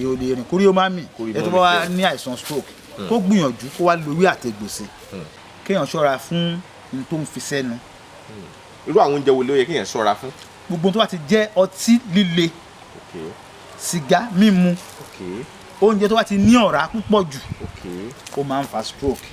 Èèyàn ò lè rìn kórí ó má mì. Kórí Ẹ má tó mì. bá wá ní àìsàn stroke, kó gbìyànjú kó wá lo ewé àtegbò sí, kéèyàn ṣọ́ra fún ohun tó ń fi sẹ́nu. Irú àwọn oúnjẹ wo ló yẹ kéèyàn ṣọ́ra fún? Gbogbo ohun tó bá ti jẹ́ ọtí líle, sìgá mímu, oúnjẹ tó bá ti ní ọ̀rá púpọ̀ jù, ó máa ń fa stroke.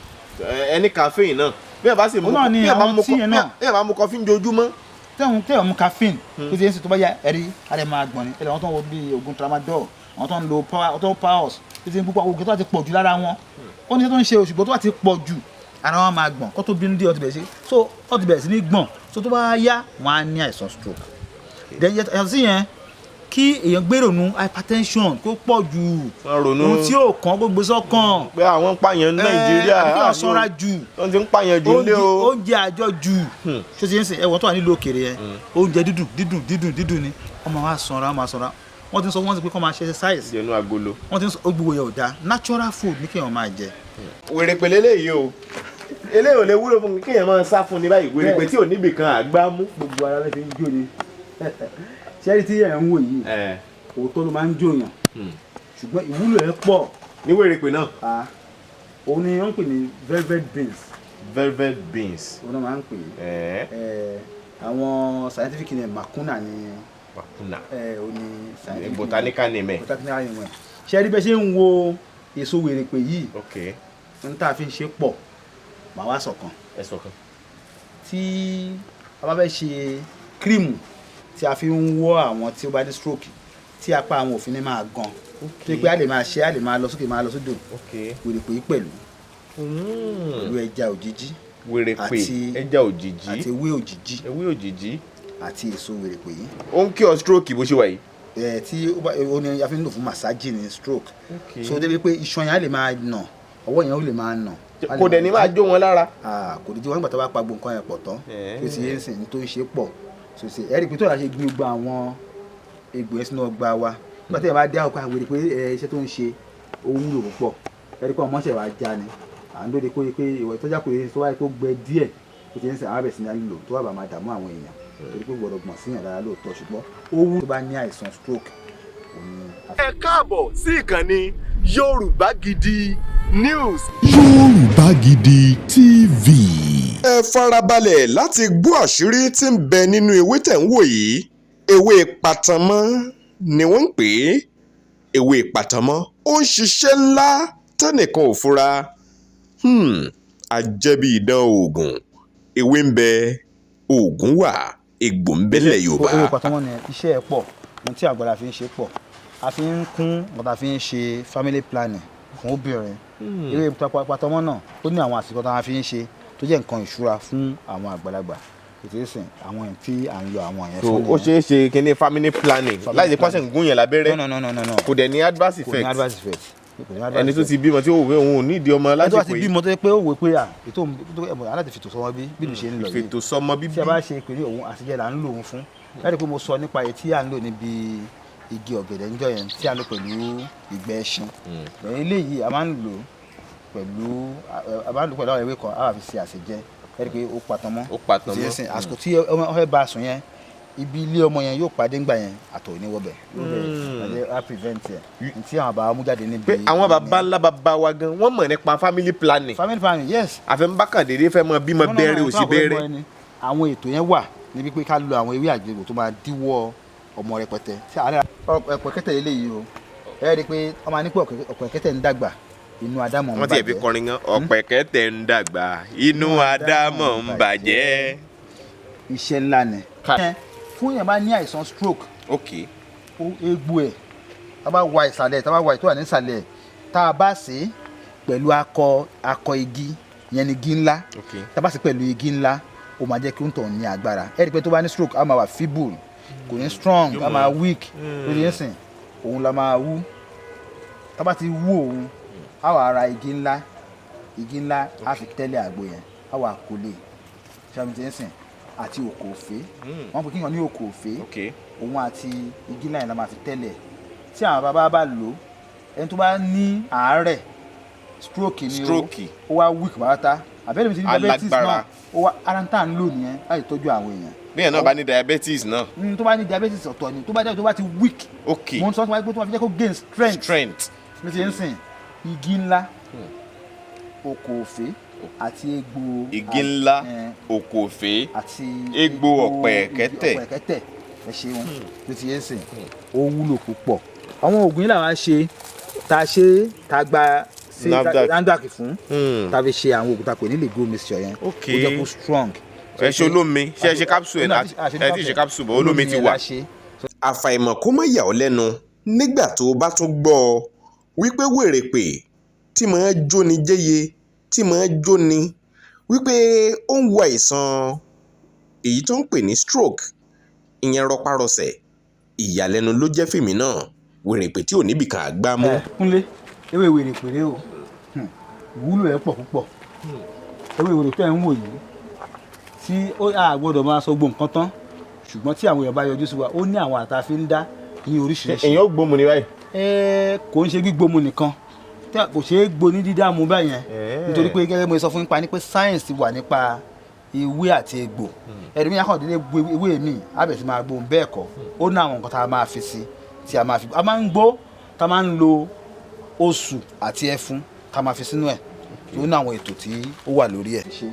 Ẹni caffeine náà, bí ẹ bá sì mú Ó náà ni bí ẹ bá àwọn mú tí yẹn náà. Bí ẹ bá mú coffee ojoojúmọ́. Tẹ̀wọ̀n mu caffeine tó ti ń sìn, tó bá yá, ẹ̀rí ara ẹ̀ máa gbọ̀n ni. Ẹ̀rí àwọn tó ń wo bíi oògùn tramadol, àwọn tó ń lo power, tó ń powers tó ti ń púpọ̀, oògùn tó bá ti pọ̀ jù lára wọn, ó ní iṣẹ́ tó ń ṣe òṣùgbọ́n tó bá ti pọ̀ jù, ara wọn máa gbọ̀n. Kó tó bínú dé, ó ti bẹ̀rẹ̀ sí, so ó ti bẹ̀rẹ̀ sí ní gbọ̀n. So tó bá yá, wọn á ní àìsàn stroke. Then yàtọ̀ sí yẹn, kí èèyàn gbèrònú hypertension kó pọ̀ jù, Wọ́n ronú. ohun tí ò kàn kó gbé sọ́kàn. Pé àwọn ń pààyàn ní Nàìjíríà. Àbí kí wọ́n ṣọ́ra jù. Wọ́n ti ń pààyàn jù nílé o. Oúnjẹ àjọ jù, ṣó ti ń sìn? Ẹ̀wọ̀n tó wà nílùú òkèèrè yẹn, oúnjẹ dídùn dídùn dídùn dídùn ni wọ́n máa wá sanra, wọ́n máa sanra. Wọ́n ti ń sọ wọ́n ti pé kọ́ máa ṣe exercise. Jẹnu agolo. Wọ́n ti ń sọ gbogbo yẹn ò dáa. Natural food ní kéèyàn máa jẹ. Wèrèpè lélẹ́yìí o, eléyìí ò lè wúlò fún mi kéèyàn máa sá fún ni báyìí, wèrèpè tí ò níbì kan àgbá mú. Gbogbo ara lè fi ń jó ni. Ṣẹ́rí tí ẹ̀ ń wò yìí, òótọ́ ló máa ń jóyàn, ṣùgbọ́n ìwúlò ẹ̀ pọ̀. Ní wèrèpè náà. Ah, òun ni wọ́n ń pè ní velvet beans. Velvet beans. Òun náà máa ń pè é. Àwọn scientific name, mucuna ni. Mucuna. Òun ni scientific name. Botanical name ẹ. Botanical name ẹ̀. Ṣẹ́rí bẹ́ẹ̀ ṣe ń wo èso wèrèpè yìí, n tá a fi ń ṣe pọ̀, màá wá sọ̀kan. Ẹ sọ kan. Tí a bá fẹ́ ṣe cream tí a fi ń wọ́ àwọn tí ó bá ní stroke, tí apá àwọn òfin ní máa gan, tó yẹ pé a lè máa ṣe, a lè máa lọ sókè, máa lọ sódò, wèrèpè yìí pẹ̀lú ẹja òjìjí Wèrèpè, ẹja òjìjí, àti ewé òjìjí, ewé òjìjí, àti èso wèrèpè yìí. Ó ń kí ọ stroke bó ṣe wà yìí. Ẹ tí ó bá, ó ní a fi ń lò fún massage ní stroke. So débi pé iṣan yẹn á lè máa nà, ọwọ́ yẹn ó lè máa nà. Kò dẹ̀ ní máa jó wọn lára. Ah, kò ní tí wọ́n nígbà tó bá pa gbogbo nǹkan yẹn pọ̀ tán. Tó ti yé ń sìn tó ń ṣe pọ̀, so ṣe ẹ rí i pé tó yà ṣe gbin gbogbo àwọn egbò yẹn sínú ọgbà wa, nígbà tí ẹ bá dé àwọn àwèrè pé ẹ iṣẹ́ tó ń ṣe ó wúlò púpọ̀. Ẹ rí i pé ọmọ ṣẹ̀ wá já ni à ń lóde kó yẹ pé ìwọ ìtọ́jà kò yẹ tó wáyé kó gbẹ díẹ̀ tó ti ń sìn, àwọn abẹ̀ sí ní lò tó wà bá máa dààmú àwọn èèyàn, torí pé gbọ́dọ̀ gbọ̀n síyàn lára lóòótọ́, ṣùgbọ́n ó wúlò tó bá ní àìsàn stroke òun ni Ẹ káàbọ̀ sí ìkànnì Yorùbá Gidi News. Yorùbá Gidi TV. Ẹ farabalẹ̀ láti gbọ́ àṣírí tí ń bẹ nínú ewé tẹ̀ ń wò yìí. Ewé patamọ́ ni wọ́n ń pè é. Ewé patamọ́ ó ń ṣiṣẹ́ ńlá tẹ́nìkan ò fura. Ajẹ́bí idán oògùn, ewé ń bẹ, oògùn wà, egbò ń bẹ nílẹ̀ Yorùbá. Ewé patamọ́ ni iṣẹ́ ẹ̀ pọ̀. Ohun tí àgbàlá fi ń ṣe pọ̀. A fi ń kún nǹkan tá a fi ń ṣe family planning fún obìnrin. Ewé patamọ́ náà, ó ní àwọn àsìkò tá a fi ń ṣe tó jẹ́ nǹkan ìṣúra fún àwọn àgbàlagbà tètè sìn, àwọn tí à ń lo àwọn yẹn So fún ó nìyẹn. ṣeé ṣe kíní family planning láì ṣe pàṣẹ ń gún yẹn lábẹ́rẹ́? No, no, no, no, no. Kò dẹ̀ ní adverse Kò ní effect? adverse effect. Kò ní adverse Ẹni tó effect. ti bímọ tí ó wò pé òun ò nídìí ọmọ Ẹni tó bá lásìkò ti yìí. bímọ, tó yẹ pé ó wò pé à ètò ẹ̀bùn aláti fètò sọmọ bí bí ìlú ṣe ń lọ yìí, Fètò sọmọ bíbí. tí a bá ṣe pé ní òun àtijọ́ là ń lò òun fún láti pé mo sọ nípa èyí tí à ń lò níbi igi ọ̀gẹ̀dẹ̀ níjọ́ yẹn, tí à ń lò pẹ̀lú ìgbẹ́ ẹṣin. Lẹ́yìn eléyìí, a máa ń lò pẹ̀lú àwọn ewé kan, a wà fi ṣe àṣejẹ. Ẹ rí i pé ó patán mọ́. Ó patán Ti mọ́. ń sìn, àsìkò tí ọmọ fẹ́ bá a sùn yẹn, ibi ilé ọmọ yẹn yóò pàdé ńgbà yẹn, àtọ̀ ní wọ́bẹ̀ yóò bẹ̀ á prevent ẹ̀ tí àwọn bàbá mú jáde níbi. Pé àwọn baba ńlá baba wa gan, wọ́n mọ̀ nípa family planning. Family planning, yes. Àfẹnubákàndéédé fẹ́ mọ bímọ No, no, no, bẹ́ẹ̀rẹ̀ òsì táwọn bẹ́ẹ̀rẹ̀. ọmọ ẹni, àwọn ètò yẹn wà níbi pé ká lo àwọn ewé àgbo tó máa díwọ́ ọmọ rẹpẹtẹ tí àárẹ̀ ọ̀pẹ̀kẹ́tẹ̀ eléyìí o. Ẹ rí i pé ọmọ ní pé ọ̀pẹ̀kẹ́tẹ̀ ń dàgbà, inú adámọ̀ ń Wọ́n ti ẹ̀ fi bàjẹ́. kọrin gan, ọ̀pẹ̀kẹ́tẹ̀ ń dàgbà, inú adámọ̀ ń bàjẹ́. Iṣẹ́ ńlá ni. Fún yẹn bá ní àìsàn stroke, ó egbò ẹ̀, tá a bá wa ìsàlẹ̀, tá a bá wa ìtọ́ wà nísàlẹ̀, tá a bá sè é pẹ̀lú akọ igi yẹn ni igi ńlá, tá a bá sè é pẹ̀lú igi ńlá, ó máa jẹ́ kí ó ń tọ̀ ní agbára. Ẹ rí i pé tó bá ní stroke, á máa wà feeble, kò ní strong, á máa weak lórí ẹ̀sìn. Òun la máa wú. Tá a bá ti wú òun, á wà ra igi ńlá. Igi ńlá á fi tẹ́lẹ̀ àgbo yẹn, á wà kólé ṣàmì tí ń sìn àti òkòòfé. Wọ́n pè kíkan ní òkòòfé. Òun àti igi ńlá yẹn la máa fi tẹ́lẹ̀. Tí àwọn bàbá bá lò ó, ẹni tó bá ní àárẹ̀ stroke ni o, Stroke. ó wá weak pátá, àbẹ́lẹ̀ mi ti ní diabetes Alágbára. náà, ó wá ara ń tà ń lò nìyẹn láti tọ́jú àwọn èèyàn. Bẹ́ẹ̀ náà bá ní diabetes náà. Tó bá ní diabetes ọ̀tọ̀ ni, tó bá jẹ́ tó bá ti weak. Mo ń sọ fún wa pé tó bá fi jẹ́ kó gain strength. Strength. Ní ti ń sìn igi ńlá, okòòfé àti egbò. Igi ńlá, òkòfé àti egbò ọ̀pẹ̀ẹ̀kẹ́tẹ̀. Ọ̀pẹ̀ẹ̀kẹ́tẹ̀, ẹ ṣeun. Ní ti ń sìn ó wúlò púpọ̀. Àwọn oògùn yìí làwọn ṣe tá a ṣe tá a gba sí NAFDAC. NAFDAC fún, tá a fi ṣe àwọn oògùn tá a pè ní lego mixture yẹn. Ó jẹ́ kó strong. Ẹ ṣe olómi, ṣe ẹ ṣe capsule ẹ? Ẹ ti ṣe capsule bọ̀, olómi ti yẹn wà. La ṣe. Àfàìmọ̀ kó má yà ọ́ lẹ́nu nígbà tó o bá tún gbọ́ ọ wípé wèrèpè tí máa jóni jéye, tí máa jóni, wípé ó ń wo àìsàn èyí tó ń pè ní stroke, ìyẹn rọpárọsẹ̀. Ìyàlẹ́nu ló jẹ́ fèmí náà, wèrèpè tí ò níbìkan àgbámú. Ẹ Kúnlé, ewé wèrè péré o. Ìwúlò ẹ̀ pọ̀ púpọ̀. Ewé wèrè tẹ́ ń wò yìí tí ó a gbọ́dọ̀ máa sọ gbogbo nǹkan tán, ṣùgbọ́n tí àwọn èèyàn bá yọjú sí wa, ó ní àwọn àtà fi ń dá ní oríṣiríṣi. Èèyàn ó gbómun ní báyìí. Ẹ kò ń ṣe gbígbómu nìkan tí kò ṣeé gbo ní dídàmú báyẹn, nítorí pé gẹ́gẹ́ bí mo sọ fún yín pa ni pé science wà nípa ewé àti egbò. Ẹ̀rí mi akọ̀délé gbo ewé mi á bẹ̀rẹ̀ sí máa gbóhùn bẹ́ẹ̀ kọ́. Ó ní àwọn nǹkan tá a máa fi sí, tí a máa fi a máa ń gbó, tá a máa ń lo oṣù àti ẹfun tá a máa fi sínú ẹ̀, tó ní àwọn ètò tí ó wà lórí ẹ̀.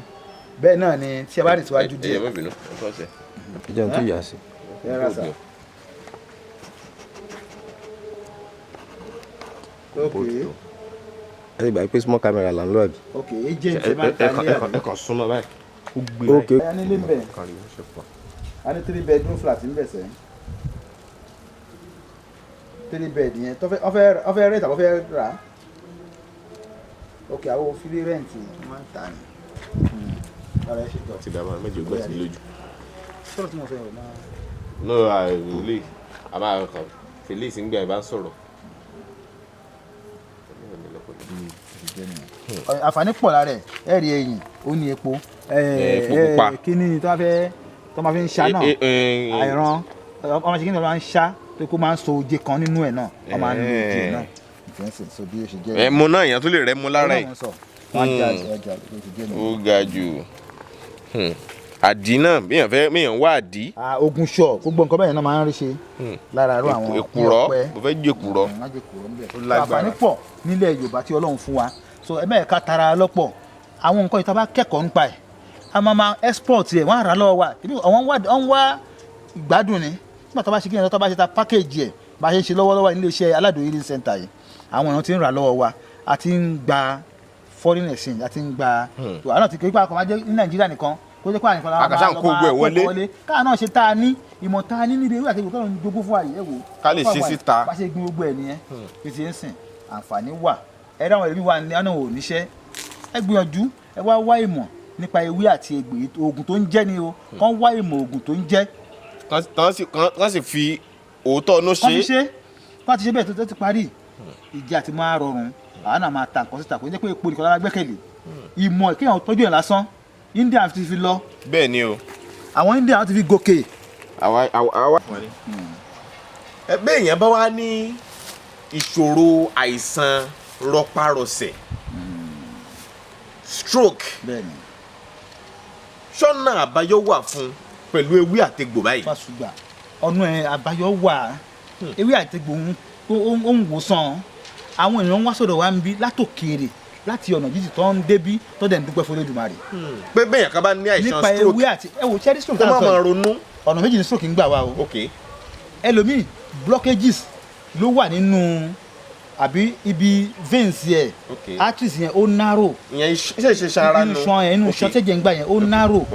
Bẹ́ẹ̀ náà ni tí a bá rìn síwájú Ẹ díẹ̀. má bínú, ẹ tọ́ ṣe. Ìjẹun tó yà sí. Ẹ rà sà. Ok. Ẹ ti gbà pé small camera là ń lò, àbí? Ok, agent ẹ máa ń ta ní àbí? Ẹ kàn súnmọ́ báyìí. Ó gbé. Ok. Ẹ nílé ń bẹ̀, a ní three bedroom flat ń bẹ̀ sẹ́, three bed yẹn tó fẹ́ ọ fẹ́ rent àbọ̀ fẹ́ rà á. Ok, àwọn free rent wọ́n máa ń tà ní. Ara ẹ ṣe jọ. Ti dàbọ̀ méjì ó gbọ́ sí lójú. Sọ̀rọ̀ tí mo sọ yẹn ò máa. No, àìlè a máa kàn Felix ń gbà ẹ bá ń sọ̀rọ̀. Àǹfààní pọ̀ lára ẹ̀. Ẹ̀ rí ẹyìn, ó ní epo. Epo pupa. Kíní tó bá fẹ́ tó máa fi ń ṣá náà, àìrán ọmọ ṣe kí ni wọ́n máa ń ṣá tó kó máa ń so oje kan nínú ẹ̀ náà, wọ́n máa ń lo oje náà ìfẹ́sìn so bí ó ṣe jẹ́. Ẹ mu náà, èèyàn tó lè rẹ mu lára ẹ. Wọ́n á jà ọjà bó ṣe jẹ́ nìyẹn. Ó ga jù. Àdí náà, béèyàn fẹ́ béèyàn wá àdí. Ah, ogun sọ gbogbo nǹkan bẹ́ẹ̀ náà máa ń rí ṣe lára irú àwọn Èkùrọ́. ọ̀pẹ. Mo fẹ́ jẹ èkùrọ́. Má jẹ èkùrọ́ ńbẹ̀. Ó lágbára. Àǹfààní pọ̀ nílẹ̀ Yorùbá tí Ọlọ́run fún wa, so ẹ mẹ́ẹ̀ká tara lọ́pọ̀ àwọn nǹkan yìí. Tá a bá kẹ́kọ̀ọ́ nípa ẹ̀, a máa ma export ẹ̀, wọ́n á rà lọ́wọ́ wa. Ibi àwọn ń wá ìgbádùn ni. Nígbà tá a bá ṣe kí ni, tá a bá ṣe ta package ẹ̀, bá a ṣe ń ṣe lọ́wọ́lọ́wọ́ nílé iṣẹ́ Aládùn Healing Center yìí, àwọn èèyàn ti ń rà lọ́wọ́ wa, a ti ń gba foreign exchange, a ti ń gba àwọn náà ti kí pé àkọ́ máa jẹ́ ní Nàìjíríà nìkan, kó jẹ́ pé ànìkan la Àkàṣà ń kó gbogbo ẹ̀ wọlé. káà náà ṣe tá a ní ìmọ̀ tá a ní níbi ewé àti egbò tọ́lọ́run jogún fún àyè ẹ̀ wò. Ká lè ṣe síta. Bá ṣe gbin gbogbo ẹ̀ nìyẹn. Fi ti ń sìn àǹfààní wà. Ẹ dáwọn ẹlòmíì wà ní ọ̀nà ò níṣẹ́. Ẹ gbìyànjú, ẹ wá wá ìmọ̀ nípa ewé àti egbò yìí, oògùn tó ń jẹ́ ni o. Kán wá ìmọ̀ oògùn tó ń jẹ́. Kán sì fi òótọ́ ọ̀nà Kán fi ṣe. ṣe, kán ti ṣe bẹ́ẹ̀ tó ti parí ìjà ti máa rọrùn. Àwọn náà máa ta nǹkan síta, kò ní jẹ́ pé epo nìkan lára gbẹ́kẹ̀lé. Ìmọ̀ kéèyàn tọ́jú ẹ̀ lásán, India ti fi lọ. Bẹ́ẹ̀ ni o. Àwọn India ti fi gòkè. Àwa àwa àwa. Ẹ bẹ́ẹ̀ yẹn bá wá ní ìṣòro àìsàn rọpárọsẹ̀, stroke, Bẹ́ẹ̀ ni. ṣọ́nà àbáyọ wà fún pẹ̀lú ewé àtegbò báyìí? Fàṣùgbà ọ̀nà ẹ̀ àbáyọ wà. Ewé àtegbò ó ń wòsàn. Àwọn èèyàn ń wá sọ̀dọ̀ wa ń bí látòkèèrè, láti ọ̀nà jíjìn tó ń débí, tó dẹ̀ ń dúpẹ́ fún Olódùmarè. Pé bẹ́ẹ̀ yẹn ká bá ní àìsàn Nípa stroke, ewé àti ẹ wò cherry stroke kó tá má à ń sọ máa yìí, ronú. Ọ̀nà méjì ní stroke ń gbà wá o. Ẹlòmíì, blockages ló wà nínú àbí ibi veins yẹ, arteries yẹn ó narrow. Ìyẹn iṣẹ́ ìṣe sara Inú nu. iṣan yẹn, inú iṣan tẹ́jẹ̀ ń gbà yẹn, ó narrow.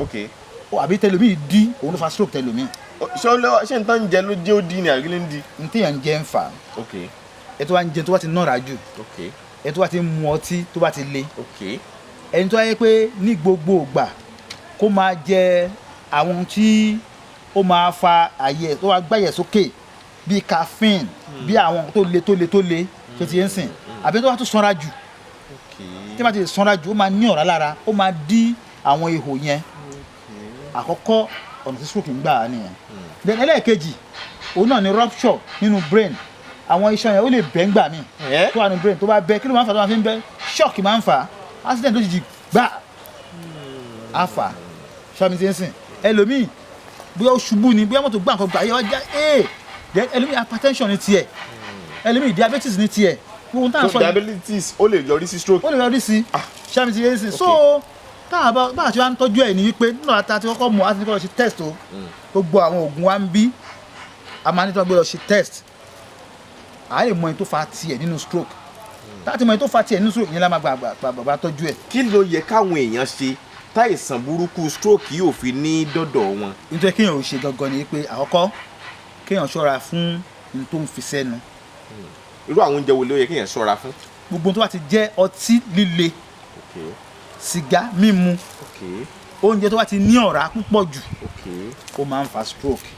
Àbí tẹlòmíì dí, òun ló fa stroke tẹlòmíì. Ṣé ó lọ ṣé nǹkan ń jẹ ló jẹ́ ó di ni àbí kí ló ń di? N téèyàn ń jẹ ń fà á. Ẹ tó bá ń jẹ, tó bá ti nọ́ra jù, ẹ tó bá ti ń mu ọtí tó bá ti le, ẹni tó yẹ pé ní gbogbo ìgbà kó máa jẹ àwọn tí ó máa fa àyè tó máa gbàyẹ̀ sókè bíi caffeine, bíi àwọn tó le tó le tó le tó ti ń sìn, àbí tó bá tún sanra jù. Tí bá ti sanra jù, ó máa ní ọ̀rá lára, ó máa dí àwọn ihò yẹn. Àkọ́kọ́ ọ̀nà tí stroke ń gbà á nìyẹn. Then ẹlẹ́ẹ̀kejì, òun náà ni rupture nínú brain. Àwọn iṣan yẹn ó lè bẹ́ ńgbà míì tó wà ní brain. Tó bá bẹ́, kí ló máa ń fà tó máa fi ń bẹ́? Shock máa ń fà á. Accident lójijì gbà á fà á. Ṣọ́mi ti ń sìn ẹlòmíì Bóyá ó ṣubú ni, bóyá mọ́tò gbà nǹkan gbà yẹ wá já ee. Then ẹlòmíì, hypertension ní tiẹ̀, ẹlòmíì, diabetes ní tiẹ̀. Gbogbo táwọn So sọ yìí diabetes, ó lè yọrí sí stroke? Ó lè yọrí sí. Ṣáàmì ti yé sí. So tá a bá bá a ṣe wá ń tọ́jú ẹ̀ ní wípé nínú ata ti kọ́kọ́ mọ̀, á ti kọ́kọ́ lọ ṣe test o. Gbogbo àwọn oògùn wa ń bí, a máa ní tí wọ́n gbé lọ ṣe test, à lè mọ ẹni tó fa tiẹ̀ nínú stroke. Tá a ti mọ ẹni tó fa tiẹ̀ nínú stroke yẹn la máa gbà gbà gbà tọ́jú ẹ̀. Kí ló yẹ káwọn èèyàn ṣe táìsàn burúkú stroke yóò fi ní dọ́dọ̀ wọn? Nítorí kéèyàn ò ṣe gangan ni pé, àkọ́kọ́, kéèyàn ṣọ́ra fún ohun tó ń fi sẹ́nu. Irú àwọn oúnjẹ wo ló yẹ kéèyàn ṣọ́ra fún? Gbogbo ohun tó bá ti jẹ́ ọtí líle, sìgá mímu, oúnjẹ tó bá ti ní ọ̀rá púpọ̀ jù, ó máa ń fa stroke.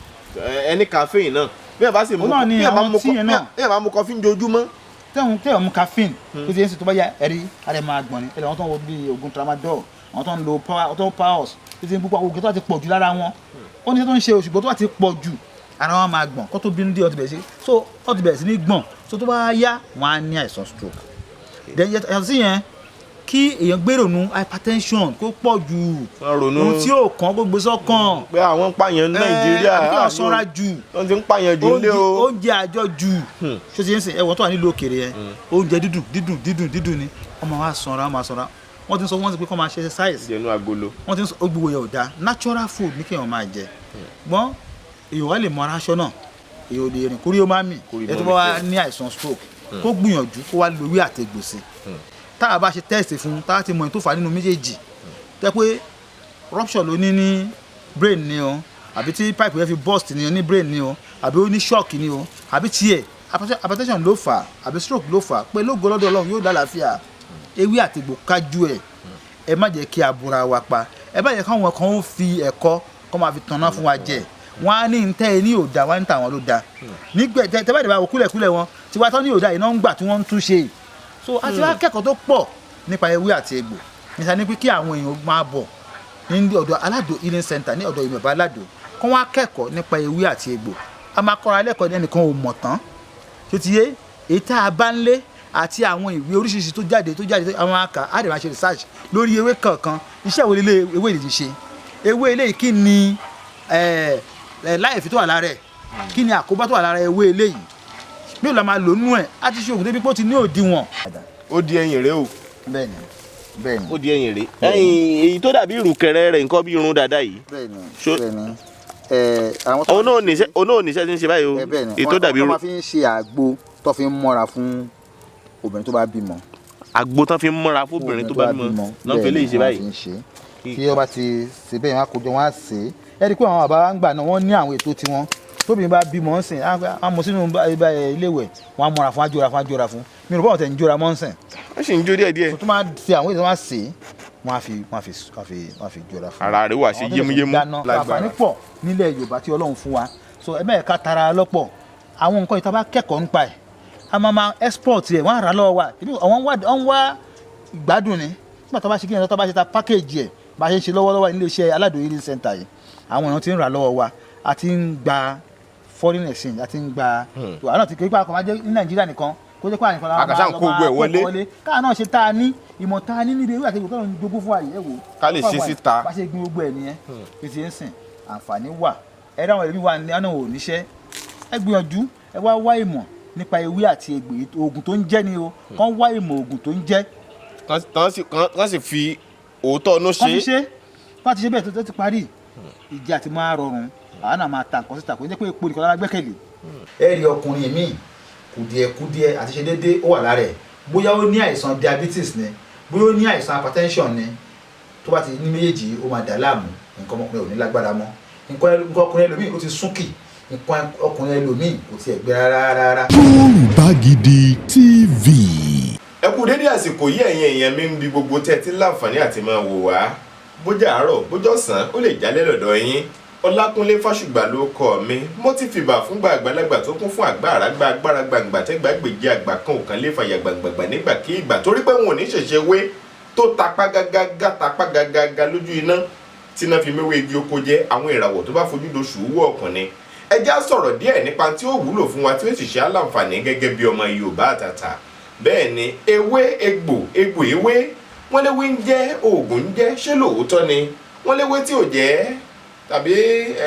Ẹni caffeine náà, bí ẹ bá sì mú Òun náà ni bí ẹ bá àwọn mú tí yẹn náà. bí ẹ bá mú coffee ojoojúmọ́. Tẹ̀wọ̀n mu caffeine tó ti yẹn sì, tó bá yá, ẹ̀rí ara ẹ̀ máa gbọ̀n ni. Ẹ̀rí àwọn tó ń wo bíi oògùn tramadol, àwọn tó ń lo power, tó ń powers tó ti ń púpọ̀, oògùn tó bá ti pọ̀ jù lára wọn, ó ní iṣẹ́ tó ń ṣe. Òṣùgbọ́n tó bá ti pọ̀ jù, ara wọn máa gbọ̀n kó tó bínú dé, ó ti bẹ̀rẹ̀ sí, so ó ti bẹ̀rẹ̀ sí ní gbọ̀n. So tó bá yá, wọn á ní àìsàn stroke. Then yàtọ̀ sí yẹn, kí èèyàn gbèrònú hypertension kó pọ̀ jù, Wọ́n ronú. ohun tí ò kàn kó gbé sọ́kàn. Pé àwọn ń pààyàn ní Nàìjíríà. Àbí kí wọ́n sanra jù. Wọ́n ti ń pààyàn jù nílé o. Oúnjẹ àjọ jù, ṣó ti ń sìn? Ẹ̀wọ̀n tó wà nílùú òkèèrè yẹn, oúnjẹ dídùn dídùn dídùn dídùn ni wọ́n máa wá sanra, wọ́n máa sanra. Wọ́n ti ń sọ fún wọn sí pé kọ́ máa ṣe exercise. Jẹnu agolo. Wọ́n ti ń sọ gbogbo yẹn ò dáa. Natural food ní kéèyàn máa jẹ. Gbọ́n èèyàn wá lè mọ ara aṣọ náà, èèyàn ò lè rìn kórí ó má mì. Kórí Ẹ tó má bá wá mì. ní àìsàn stroke, kó gbìyànjú kó wá lo ewé àtegbò sí. Tá a bá ṣe test fún, tá a ti mọ èyí tó fà á nínú méjèèjì, tẹ́ pé rupture ló ní ní brain ni o, àbí tí pipe yẹn fi burst ni o ní brain ni o, àbí ó ní shock ni o, àbí tiẹ̀ hypertension ló fà á, àbí stroke ló fà á, pé lógo lọ́dọ̀ Ọlọ́run, yóò lálàáfíà. Ewé àtegbò kájú ẹ̀. Ẹ má jẹ́ kí a búra wa pa. Ẹ má jẹ́ káwọn kan ó fi ẹ̀kọ́ kọ́ máa fi tanná fún wa jẹ. Wọ́n á ní ń tẹ́ ẹ ní òdà, wọ́n á ní tàwọn ló da nígbà tẹ́ bá dẹ̀ bá wò kúlẹ̀kúlẹ̀ wọn tiwa tán ní òdà yìí náà ń gbà tí wọ́n ń túnṣe. So a ti wá kẹ́kọ̀ọ́ tó pọ̀ nípa ewé àti egbò níta ní pé kí àwọn èèyàn máa bọ̀ ní ọ̀dọ̀ Aládò Healing Center, ní ọ̀dọ̀ ìmọ̀ba Aládò, kó wá kẹ́kọ̀ọ́ nípa ewé àti egbò. A máa kọ́ra lẹ́kọ̀ọ́ ní ẹnìkan ò mọ̀ tán tó ti yé. Èyí tá a bá ń lé àti àwọn ìwé oríṣiríṣi tó jáde àwọn àkà á dẹ̀ máa ṣe research lórí ewé kọ̀ọ̀kan. Iṣẹ́ wo lélẹ̀ ewé yìí ti ṣe? Ewé eléyìí, kí ni láìfi tó wà lára ẹ̀? Kí ni àkóbá tó wà lára ewé eléyìí? Mélòó la máa lò nínú ẹ̀? Á ti ṣe oògùn débi pé ó ti ní òdiwọ̀n. Ó di ẹ̀yìn rèé o. Bẹ́ẹ̀ni, bẹ́ẹ̀ni. Ó di ẹ̀yìn rèé. Ẹ̀yìn èyí tó dàbí ìrùkẹ̀rẹ̀ rẹ̀, nǹkan bí irun dàda yìí. Bẹ́ẹ̀ni. Bẹ́ẹ̀ni. Àwọn tó Òun náà ò níṣẹ́ tí ń ṣe báyìí o. Bẹ́ẹ̀ni. Èyí tó dàbí wọ́n irun máa fi ń ṣe àgbo tó fi ń mọ́ra fún obìnrin tó bá bímọ. Àgbo tán fi ń mọ́ra fóbìnrin tó bá bímọ náà fi eléyìí ṣe báyìí. Bẹ́ẹ̀ni, wọ́n fi ń ṣe. Tí wọ́n bá ti ṣe bẹ́ẹ̀, wọ́n á kójọ, wọ́n á ṣe é. Ẹ rí i pé àwọn bàbá wa ń gbà náà, wọ́n ní àwọn ètò tiwọn. Tóbìnrin bá bímọ ń sìn, á mú sínú ilé ìwẹ̀, wọ́n á mọ́ra fún, á jóra fún, á jóra fún. Mi ò rò báwọn tẹ̀ ń jóra mọ́ ń sìn. Wọ́n sì ń jó díẹ̀ díẹ̀. Tó máa ṣe àwọn ètò, wọn á ṣe é, wọ́n á fi jóra fún. Ara rẹ̀ wà ṣe Àwọn tó lè fi yémúyémú. dáná. Àǹfààní pọ̀ nílẹ̀ Yorùbá tí Ọlọ́run fún wa. So ẹ mẹ́ẹ̀ká tara lọ́pọ̀ àwọn nǹkan yìí. Tá a bá kẹ́kọ̀ọ́ nípa ẹ̀, a máa ma export ẹ̀, wọ́n á rà lọ́wọ́ wa. Ibi àwọn ń wá ìgbádùn ni. Nígbà tó bá ṣe kí ni, tó bá ṣe ta package ẹ̀, bá ṣe ń ṣe lọ́wọ́lọ́wọ́ nílé iṣẹ́ Aládò Healing Center yìí, àwọn èèyàn ti ń rà lọ́wọ́ wa. A ti ń gba foreign exchange, a ti ń gba àwọn náà ti kí pé àkọ́ máa jẹ́ ní Nàìjíríà nìkan, kó jẹ́ pé àyìnkan la Àkàṣà ń kó gbogbo ẹ̀ wọlé. Káà náà ṣe tá a ní ìmọ̀ tá a ní níbi ewé àti egbò tó ń jogún fún àyè ẹ̀wò. Ká lè ṣe síta. Bá ṣe gbin gbogbo ẹ̀ nìyẹn. Bí ti ń sìn, àǹfààní wà. Ẹ dáwọn ẹbí wa ní ọ̀nà ò níṣẹ́. Ẹ gbìyànjú, ẹ wá wá ìmọ̀ nípa ewé àti egbò, oògùn tó ń jẹ́ ni o. Kán wá ìmọ̀ oògùn tó ń jẹ́. Kán sì fi òótọ́ ọ̀nà Kán fi ṣe. ṣe. Kán ti ṣe bẹ́ẹ̀ tó ti parí ìjà ti máa rọrùn, àwọn náà máa ta nǹkan síta. Kò ní jẹ́ pé epo nìkan lára gbẹ́kẹ̀lé. Ẹ rí ọkùnrin míì, kùdìẹ̀kudiẹ àti ṣe déédéé ó wà lára ẹ̀. Bóyá ó ní àìsàn diabetes ni, bóyá ó ní àìsàn hypertension ni, tó bá ti ní méjèèjì, ó máa dà láàmú. Nǹkan ọmọkùnrin ò ní lágbára mọ́. Nǹkan ọkùnrin ẹlòmíì, ó ti súnkì. Nǹkan ọkùnrin ẹlòmíì kò tiẹ̀ gbé rárá rárá. Yorùbá Gidi TV. Ẹ kú dédé àsìkò yìí, ẹ̀yin èèyàn mi ń bi gbogbo tẹ́ ẹ ti láǹfààní àti máa wò wá, bójá àárọ̀, bójá ọ̀sán, ó lè jálẹ̀ lọ́dọ̀ yín. Ọlákúnlé Fásùgbà ló kọ mi. Mo ti fìbà fúngbà àgbàlagbà tó kún fún àgbàrá gba agbára gbàǹgbà tẹ́gbà gbèjì àgbà kan ò kàn lè fàyà gbàǹgbàgbà nígbà kí ìgbà, torí pé wọn ò ní ṣẹ̀ṣẹ̀ wé tó tapá gágágá, tapá gágágá lójú iná tíná fi méwé igi oko jẹ. Àwọn ìràwọ̀ tó bá fojú doṣù wú ọkùnrin. Ẹ já sọ̀rọ̀ díẹ̀ nípa tí ó wúlò fún wa, tí ó sì ṣe aláǹfààní gẹ́gẹ́ bí ọmọ Yorùbá àtàtà. Bẹ́ẹ̀ ni, ewé egbò, egbò ewé, wọ́n léwé ń jẹ́ oògùn ń jẹ́. Ṣé lóòótọ́ ni wọ́n léwé tí ò jẹ́? Tàbí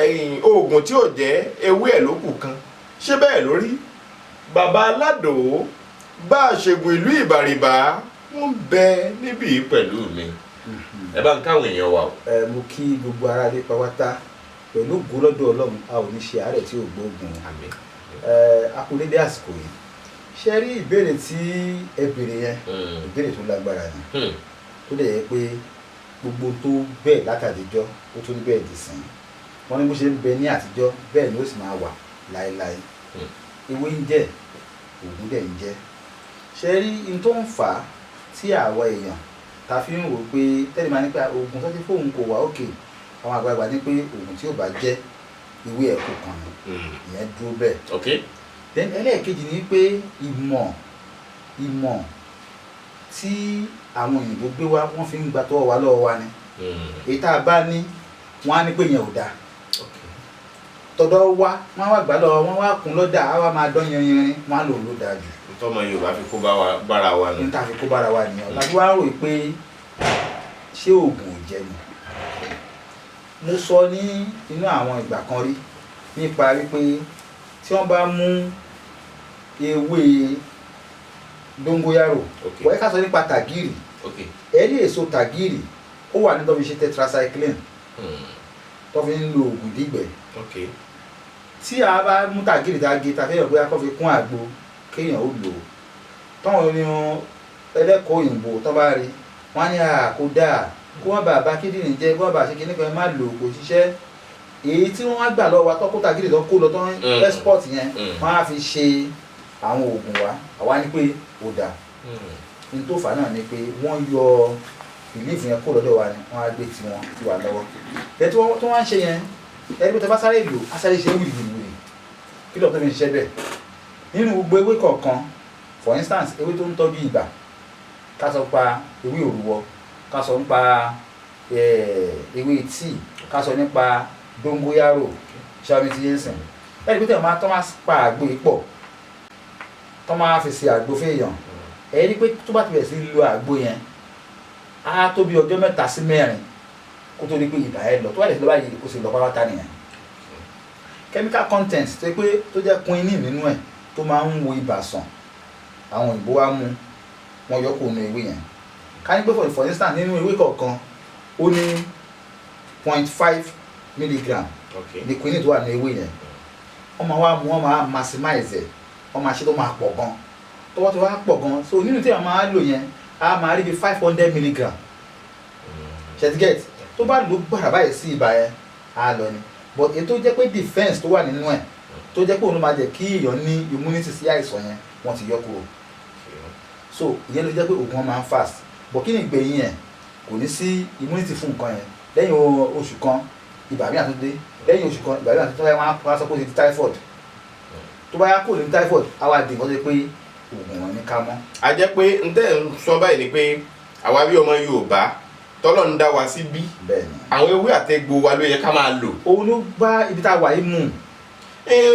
ẹ̀yìn oògùn tí ò jẹ́ ewé ẹ̀ ló kù kan. Ṣé bẹ́ẹ̀ lórí? Bàbá Aládò bá a ṣègùn ìlú Ìbàrìbà ń bẹ níbí pẹ̀lú mi. Ẹ bá ń káwọn èèyàn wa o. Ẹ mo kí gbogbo ara lé pátá pẹ̀lú ògo lọ́dọ̀ Ọlọ́run, a ò ní ṣe àárẹ̀ tí ò gbóògùn. Àmín. Ẹ a kú dédé àsìkò yìí. Ṣe rí ìbéèrè tí ẹ béèrè yẹn, ìbéèrè tó lágbára ni, tó dẹ̀ yẹ pé gbogbo tó bẹ́ẹ̀ látàtijọ́ ó tún bẹ́ẹ̀ dì sí. Wọ́n ní bó ṣe ń bẹ ní àtijọ́, bẹ́ẹ̀ ni ó sì máa wà láéláé. Ewé ń jẹ́, ògùn dẹ̀ ń jẹ́. Ṣe rí n tó ń fà á tí àwa èèyàn ta fi ń wò pé tẹ́lẹ̀ máa ní pé oògùn tó ti fóun kò wá òkè, àwọn àgbàlagbà ní pé oògùn tí ò bá jẹ́, ewé ẹ̀ kò kàn ní. Ìyẹn dúró bẹ́ẹ̀. Then ẹlẹ́ẹ̀kejì ni pé ìmọ̀ tí àwọn òyìnbó gbé wá, wọ́n fi ń gba tọwọ́ wa lọ́wọ́ wa ni. Èyí tá a bá ní, wọ́n á ní pé yẹn ò dáa. Tọ̀dọ̀ wa, wọ́n á wá gbà lọ́wọ́, wọ́n wá kún lọ́dà, á wá máa dán yẹnyẹrin, wọ́n á lò ló dáa jù. Ntọ́mọ Yorùbá fi kó bá wa bára wa nù. Ní tá a fi kó bára wa nìyẹn. Láti wá rò pé ṣé oògùn ò jẹ́ ni. Mo sọ ní inú àwọn ìgbà kan rí nípa wípé tí wọ́n bá mú ewé dóngóyárò, wọ́n yẹ ká sọ nípa tàgìrì. Ẹ̀rí èso tàgìrì, ó wà ní tó fi ṣe tetracycline, tó fi ń lo oògùn dígbẹ́. Tí a bá mú tàgìrì tá a gé, ta fẹ́ yàn bóyá kó fi kún àgbo kéèyàn ó lò ó, táwọn oníyan ẹlẹ́kọ̀ọ́ òyìnbó tó bá rí, wọ́n á ní à kó dáa, kó wọ́n bá kíndìnrín jẹ́, kó wọ́n bá ṣe kíní kan, má lò, kò ṣiṣẹ́. Èyí tí wọ́n á gbà lọ́wọ́ wa, tó kó tàgìrì tó kó lọ tó ń export yẹn, wọ́n á fi ṣe àwọn oògùn wa, àwa ní pé ó dáa. Ní tó fà á náà ni pé wọ́n yọ belief yẹn kó lọ́dọ̀ wa ni, wọ́n á gbé tiwọn tiwa lọ́wọ́. Ẹ tí wọ́n tó wá ń ṣe yẹn, ẹni pé tó bá sáré lò á, sáré ṣe wìrìwìrì. Kí lọ́ọ̀ tó fi ń ṣiṣẹ́ bẹ́ẹ̀ nínú gbogbo ewé kọ̀ọ̀kan? For instance, ewé tó ń tọ́jú ibà, ká sọ pa ewé òrùwọ, ká sọ nípa ewé tíì, ká sọ nípa dóngóyárò, ṣáà ti yé sìn. Ẹni pé tẹ̀ máa tọ́ máa pa àgbo yìí pọ̀, tọ́ máa fi ṣe àgbo fẹ́yàn, ẹ rí pé tó bá ti bẹ̀rẹ̀ sí lo àgbo yẹn, á tó bí ọjọ́ 3 sí 4 kó tó di pé ibà ẹ lọ. Tó bá lè lọ báyìí, ó sì lọ pátápátá nìyẹn. Chemical content tó pé tó jẹ́ quinine nínú ẹ̀ tó máa ń wo ibà sàn, àwọn òyìnbó wa mú wọn yọ kó nu ewé yẹn. Ká ní pé for instance, nínú ewé kọ̀ọ̀kan, ó ní 0.5 milligram ní quinine tó wà ní ewé yẹn. Wọ́n máa wá mú, wọ́n máa maximize ẹ̀, wọ́n máa ṣe tó máa pọ̀ gan. Tó wọ́n ti wá pọ̀ gan, so nínú tí a máa lò yẹn, a máa rí bí 500 milligram ṣẹtigẹ́tì. Tó bá lò gbàrà báyìí sí ibà yẹn, á lọ ni. But èyí tó jẹ́ pé defence tó wà nínú ẹ̀, tó jẹ́ pé òun ló máa jẹ́ kí èèyàn ní immunity sí àìsàn yẹn, wọ́n ti yọ kúrò. So ìyẹn ló jẹ́ pé oògùn wọn máa ń fast, but kí ni ìgbẹ̀yìn ẹ̀? Kò ní sí immunity fún nǹkan yẹn. Lẹ́yìn oṣù kan, ibà míì àtúndé. Lẹ́yìn oṣù kan, ibà míì àtúndé. Wọ́n á sọ pé ó ti di typhoid. Tó bá yá, kò ní typhoid, á wá di nǹkan tó jẹ́ pé oògùn wọn ní ká mọ́. A jẹ́ pé n tẹ́ ń sọ báyìí ni pé àwa bí ọmọ Yorùbá tọ́lọ̀ ń dá wa sí bí, Bẹ́ẹ̀ ni. àwọn ewé àtẹ̀gbò wa ló yẹ ká máa lò. Òun ló bá ibi tá a wà yìí mú.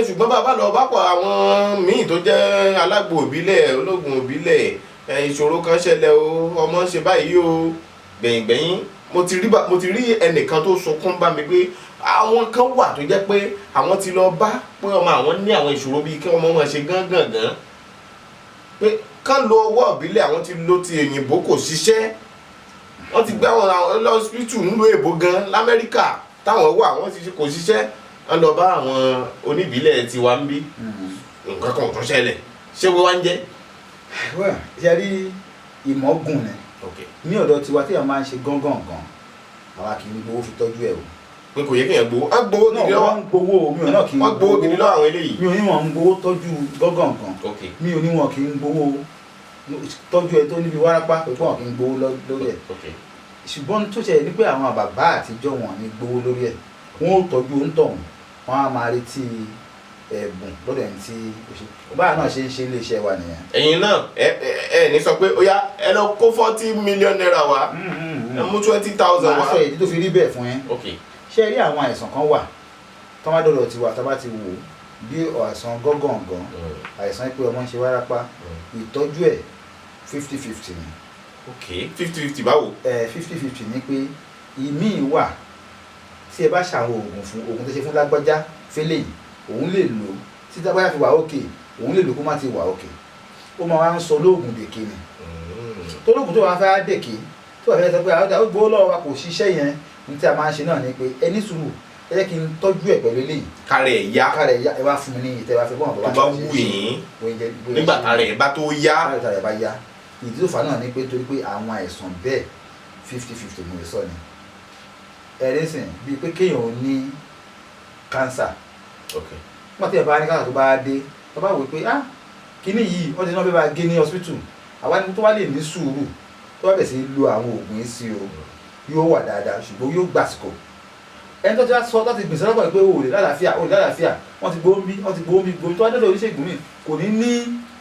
Ṣùgbọ́n bàbá lọ bá pọ̀ àwọn míì tó jẹ́ alágbo òbílẹ̀, ológun òbílẹ̀, ìṣòro kan ṣẹlẹ̀ o, ọmọ ń ṣe báyìí o, gbẹ̀yìngbẹ̀yìn mo ti rí ẹnìkan tó sunkún bá mi pé àwọn kan wà tó jẹ́ pé àwọn ti lọ bá pé ọmọ àwọn ní àwọn ìṣòro bíi kí ọmọ wọn ṣe gángangan, pé kán lo ọwọ́ ìbílẹ̀, àwọn ti lo ti òyìnbó, kò ṣiṣẹ́. Wọ́n ti gbé àwọn lọ́sibítù nílùú èbó gan, lamẹ́ríkà táwọn wà, wọ́n ti kò ṣiṣẹ́. Wọ́n lọ bá àwọn oníbílẹ̀ tiwa ń bí, nǹkan kan ò tún ṣẹlẹ̀. Ṣé wọ́n wá ń jẹ́? Well, ṣe rí, ìmọ̀gùn ni. Ní ọ̀dọ̀ tiwa, téèyàn máa ń ṣe gángangan, àwa kì í gbowó fi tọ́jú ẹ̀ o. Pé kò yẹ kéèyàn gbowó, á gbowó Náà gidi lọ́wọ́. Wọ́n ń gbowó, mi ò náà kì í. Wọ́n gbowó gidi lọ́wọ́ àwọn eléyìí. Mi ò ní wọn ń gbowó tọ́jú gángangan. Mi ò ní wọn kì í gbowó tọ́jú ẹ tó níbi wárápá, pé wọn kì í gbowó lórí ẹ̀. Ṣùgbọ́n tó ṣẹlẹ̀ ní pé àwọn bàbá àtijọ́, wọn ní gbowó lórí ẹ̀, wọ́n ó tọ́jú òǹtọ̀hún, wọ́n á máa retí ẹ̀bùn lọ́dọ̀ ẹni tí ó ṣe. Báwa náà ṣe ń ṣe iléeṣẹ́ wa nìyẹn. Ẹ̀yin náà, ẹ ní sọ pé ó yá, ẹ lọ kó 40 million naira wá, ẹ mú 20,000 Màá wá. sọ èyí tó fi rí bẹ́ẹ̀ fún yín. Ṣé rí, àwọn àìsàn kan wà tó bá dọ̀dọ̀ tiwa, tó bá ti wò bí àìsàn gángangan, àìsàn pé ọmọ ń ṣe wárápá, ìtọ́jú ẹ̀ 50-50 ni. Ok, 50-50 báwo? Ẹ 50-50 ni pé ìmíì wà Tí ẹ bá ṣàwọn oògùn fún oògùn tó ṣe fún lágbájá fẹ́lẹ̀ yìí, òun lè lò tí lágbájá fi wà òkè, òun lè lò kó má ti wà òkè. Ó máa wá ń sọ lóògùn dèké ni, tó lóògùn tó wàá fẹ́ dèké, tó wàá fẹ́ sọ pé àwọn ọ̀dà ó gbowó lọ́wọ́ wa kò ṣiṣẹ́ yẹn. Ní tí a máa ń ṣe náà ni pé ẹ ní sùúrù, ẹ jẹ́ kí n tọ́jú ẹ̀ pẹ̀lú eléyìí. Kárẹ̀ ẹ̀ yá. Kárẹ̀ yá, ẹ wá fún mi ní ìtẹ́ wá fẹ́ bọ́n. Tó bá wù yín nígbà tárẹ̀ ẹ̀ bá tó yá. Nígbà tárẹ̀ bá yá. Ìdí tó fà á náà ni pé torí pé àwọn àìsàn bẹ́ẹ̀ 50-50 mo lè sọ ni ẹ̀rí sìn, bíi pé kéèyàn ò ní cancer. Nígbà tí ẹ bá ní cancer, tó bá dé, tó bá wò pé ah, kíní yìí wọ́n ti náà fẹ́ bá gé ní hospital, àwa ni tó bá lè ní sùúrù, tó bá bẹ̀ sí lo àwọn oògùn yìí sí o, yóò wà dáadáa, ṣùgbọ́n yóò gbàsìkò. Ẹni tó ti wá sọ tó ti gbèsè lọ́pọ̀ pé o lè lálàáfíà, o lè lálàáfíà, wọ́n ti gbóhùn bí, wọ́n ti gbóhùn bí gbóhùn, tó wá dọ́dọ̀ oníṣègùn mi, kò ní ní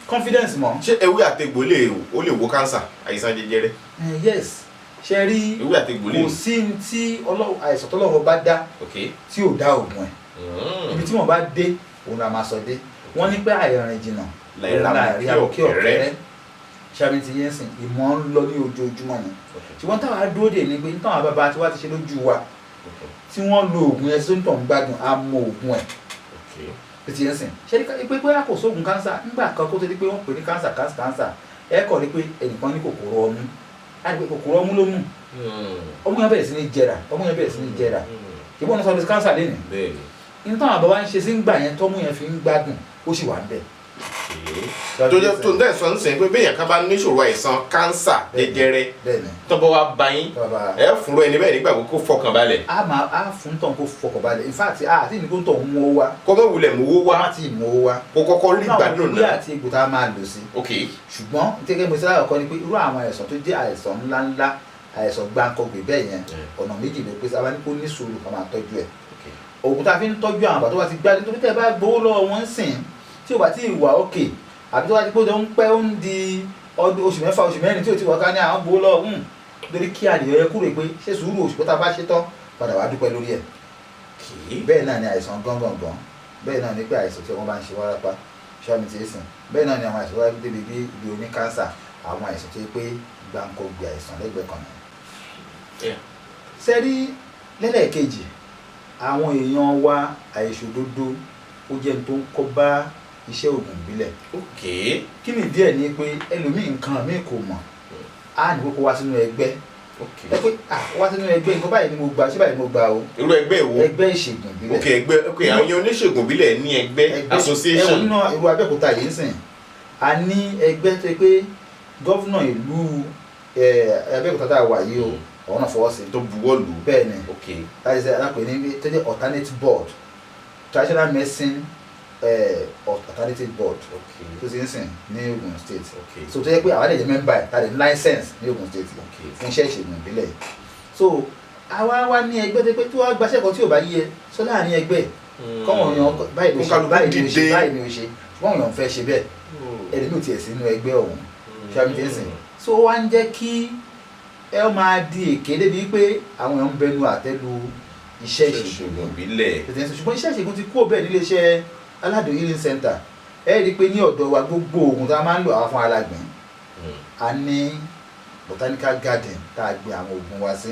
confidence mọ́. Ṣé ewé àtegbò lè, ó lè wo cancer, àìsàn jẹjẹrẹ? Yes, ṣe rí, Ewé àtegbò lè kò sí ní tí àìsàn tọ́lọ́run bá dá tí ò dá oògùn ẹ̀. Ibi tí wọ́n bá dé, òun la máa sọ dé. Wọ́n ní pé àìrìn jìnnà Láìra òun là rí mú àbùkí kí ọ̀kẹ́rẹ́. ọ̀kẹ́rẹ́. Ṣàmì ti yẹn sìn, ìmọ̀ ń lọ ní ojoojúmọ́ ni, ṣùgbọ́n táwa dúró dè ní pé táwọn bàbá tí wàá ti ṣe lójú wa, tí wọ́n lo oògùn yẹn tó ń tọ̀ ń gbádùn, á mọ oògùn ẹ̀ tó ti yẹn sìn. Ṣé ní pé bóyá kò sóògùn cancer nígbà kan kó tó di pé wọ́n pè ní cancer, cancer, cancer. Ẹ kọ̀ ní pé ẹnìkan ní kòkòrò ọmú, á ní pé kòkòrò ọmú ló mú ọmú yẹn bẹ̀rẹ̀ sí ní jẹrà, ọmú yẹn bẹ̀rẹ̀ sí ní jẹrà, ìbọn náà sọ ní cancer lẹ́nu. Ní táwọn bàbá ń ṣe sí ń gbà yẹn, tọ́mú yẹn fi ń gbádùn, ó sì wà ń bẹ̀. Tó jẹ́ tó ń dẹ́ sọ ń sìn pé béèyàn kan bá níṣòro àìsàn cancer jẹjẹrẹ, tó bá wá bá yín, ẹ fúnra ẹni bẹ́ẹ̀ nígbà kó fọkàn balẹ̀. A máa a fún tọ̀ kó fọkàn balẹ̀. In fact, a àti ní kó tọ̀ mú owó wá. Kó mọ̀ wulẹ̀ mú owó wá. Má ti mú owó wá. Kó kọ́kọ́ rí gbádùn náà náà. Àti egbò tá a máa lò sí. Ṣùgbọ́n gẹ́gẹ́ mo ṣe láyọ̀ kọ́ ni pé irú àwọn àìsàn tó jẹ́ àìsàn ńláńlá, àìsàn gbáǹkọ́gbè bẹ́ẹ̀ yẹn, ọ̀nà méjì ló pé sábà ní kó ní sùúrù ká máa tọ́jú ẹ̀. Oògùn tá a fi ń tọ́jú àwọn àgbà tó bá ti gbádùn, nítorí tẹ́ ẹ bá gbowó lọ́wọ́ wọn ń sìn, tí ò bá tí ì wà òkè, àbí tó bá ti gbódò ń pẹ́, ó ń di ọdún oṣù 6, oṣù 4 tí ò ti wà, ká ní àwọn gbowó lọ́wọ́ nítorí kí àlèyé yẹ kúrò pé ṣé sùúrù oṣù tá a bá ṣe tán padà wá dúpẹ́ lórí ẹ̀. Bẹ́ẹ̀ náà ni àìsàn gángangan, bẹ́ẹ̀ náà ni pé àìsàn tí wọ́n bá ń ṣe wárápá ṣọ́mi ti sìn, bẹ́ẹ̀ náà ni àwọn àìsàn tó wá débi bí ibi oní cancer, àwọn àìsàn tó yẹ pé gbáǹkọ́gbè àìsàn lẹ́gbẹ̀ẹ́ kan náà. Sẹ́rí lẹ́lẹ́kejì, àwọn èèyàn wa, àìṣòdodo ó jẹ́ ní tó ń kọ́ bá iṣẹ́ òògùn ìbílẹ̀. Kí ni díẹ̀ ni pé ẹlòmíì nǹkan míì kò mọ̀, á ní kókó wá sínú ẹgbẹ́ ẹ pé ah, wá sínú ẹgbẹ́, nǹkan báyìí ni mo gbà, ṣé báyìí mo gbà o. Irú ẹgbẹ́ wo? Ẹgbẹ́ ìṣègùn ìbílẹ̀. Ok, ẹgbẹ́, ok, àwọn yẹn oníṣègùn ìbílẹ̀ ní ẹgbẹ́, association. Ẹwọ nínú ìlú Abẹ́òkúta yìí ń sìn, a ní ẹgbẹ́ tó yẹ pé governor ìlú Abẹ́òkúta tá a wà yìí o, ọ̀hún náà fọwọ́ sí. Tó buwọ́ lù. Bẹ́ẹ̀ ni, láti ṣe alápè ní tó jẹ́ alternate board, traditional medicine alternative board tó ti ń sìn ní Ogun State. So tó yẹ pé àwa lè jẹ́ member ẹ̀, tá a lè ní license ní Ogun State fún iṣẹ́ ìṣègùn ìbílẹ̀ yìí. So àwa wá ní ẹgbẹ́ tó yẹ pé tí wọ́n gbaṣẹ́ kan tí ò bá yí ẹ sọ láàrin ẹgbẹ́ kọ́mọ̀ èèyàn, báyìí ló ṣe, Kónkálukú báyìí ló ṣe, dìde. báyìí ló ṣe. Ṣùgbọ́n èèyàn fẹ́ ṣe bẹ́ẹ̀, ẹni mi ò tiẹ̀ sínú ẹgbẹ́ ọ̀hún ṣáà ti ń sìn. So ó wá ń jẹ́ kí ẹ máa di èké débi pé àwọn èèyàn ń bẹnu àtẹ́ lu iṣẹ́ ìṣègùn ìbílẹ̀. Tètè ń sìn. Ṣùgbọ́n iṣẹ́ ìṣègùn ti kúrò bẹ́ẹ̀ nílé iṣẹ́ Aládùn Healing Center. Ẹ rí i pé ní ọ̀dọ̀ wa, gbogbo oògùn tá a máa ń lò, àwọn fún alágbìn, a ní botanical garden tá a gbin àwọn oògùn wa sí.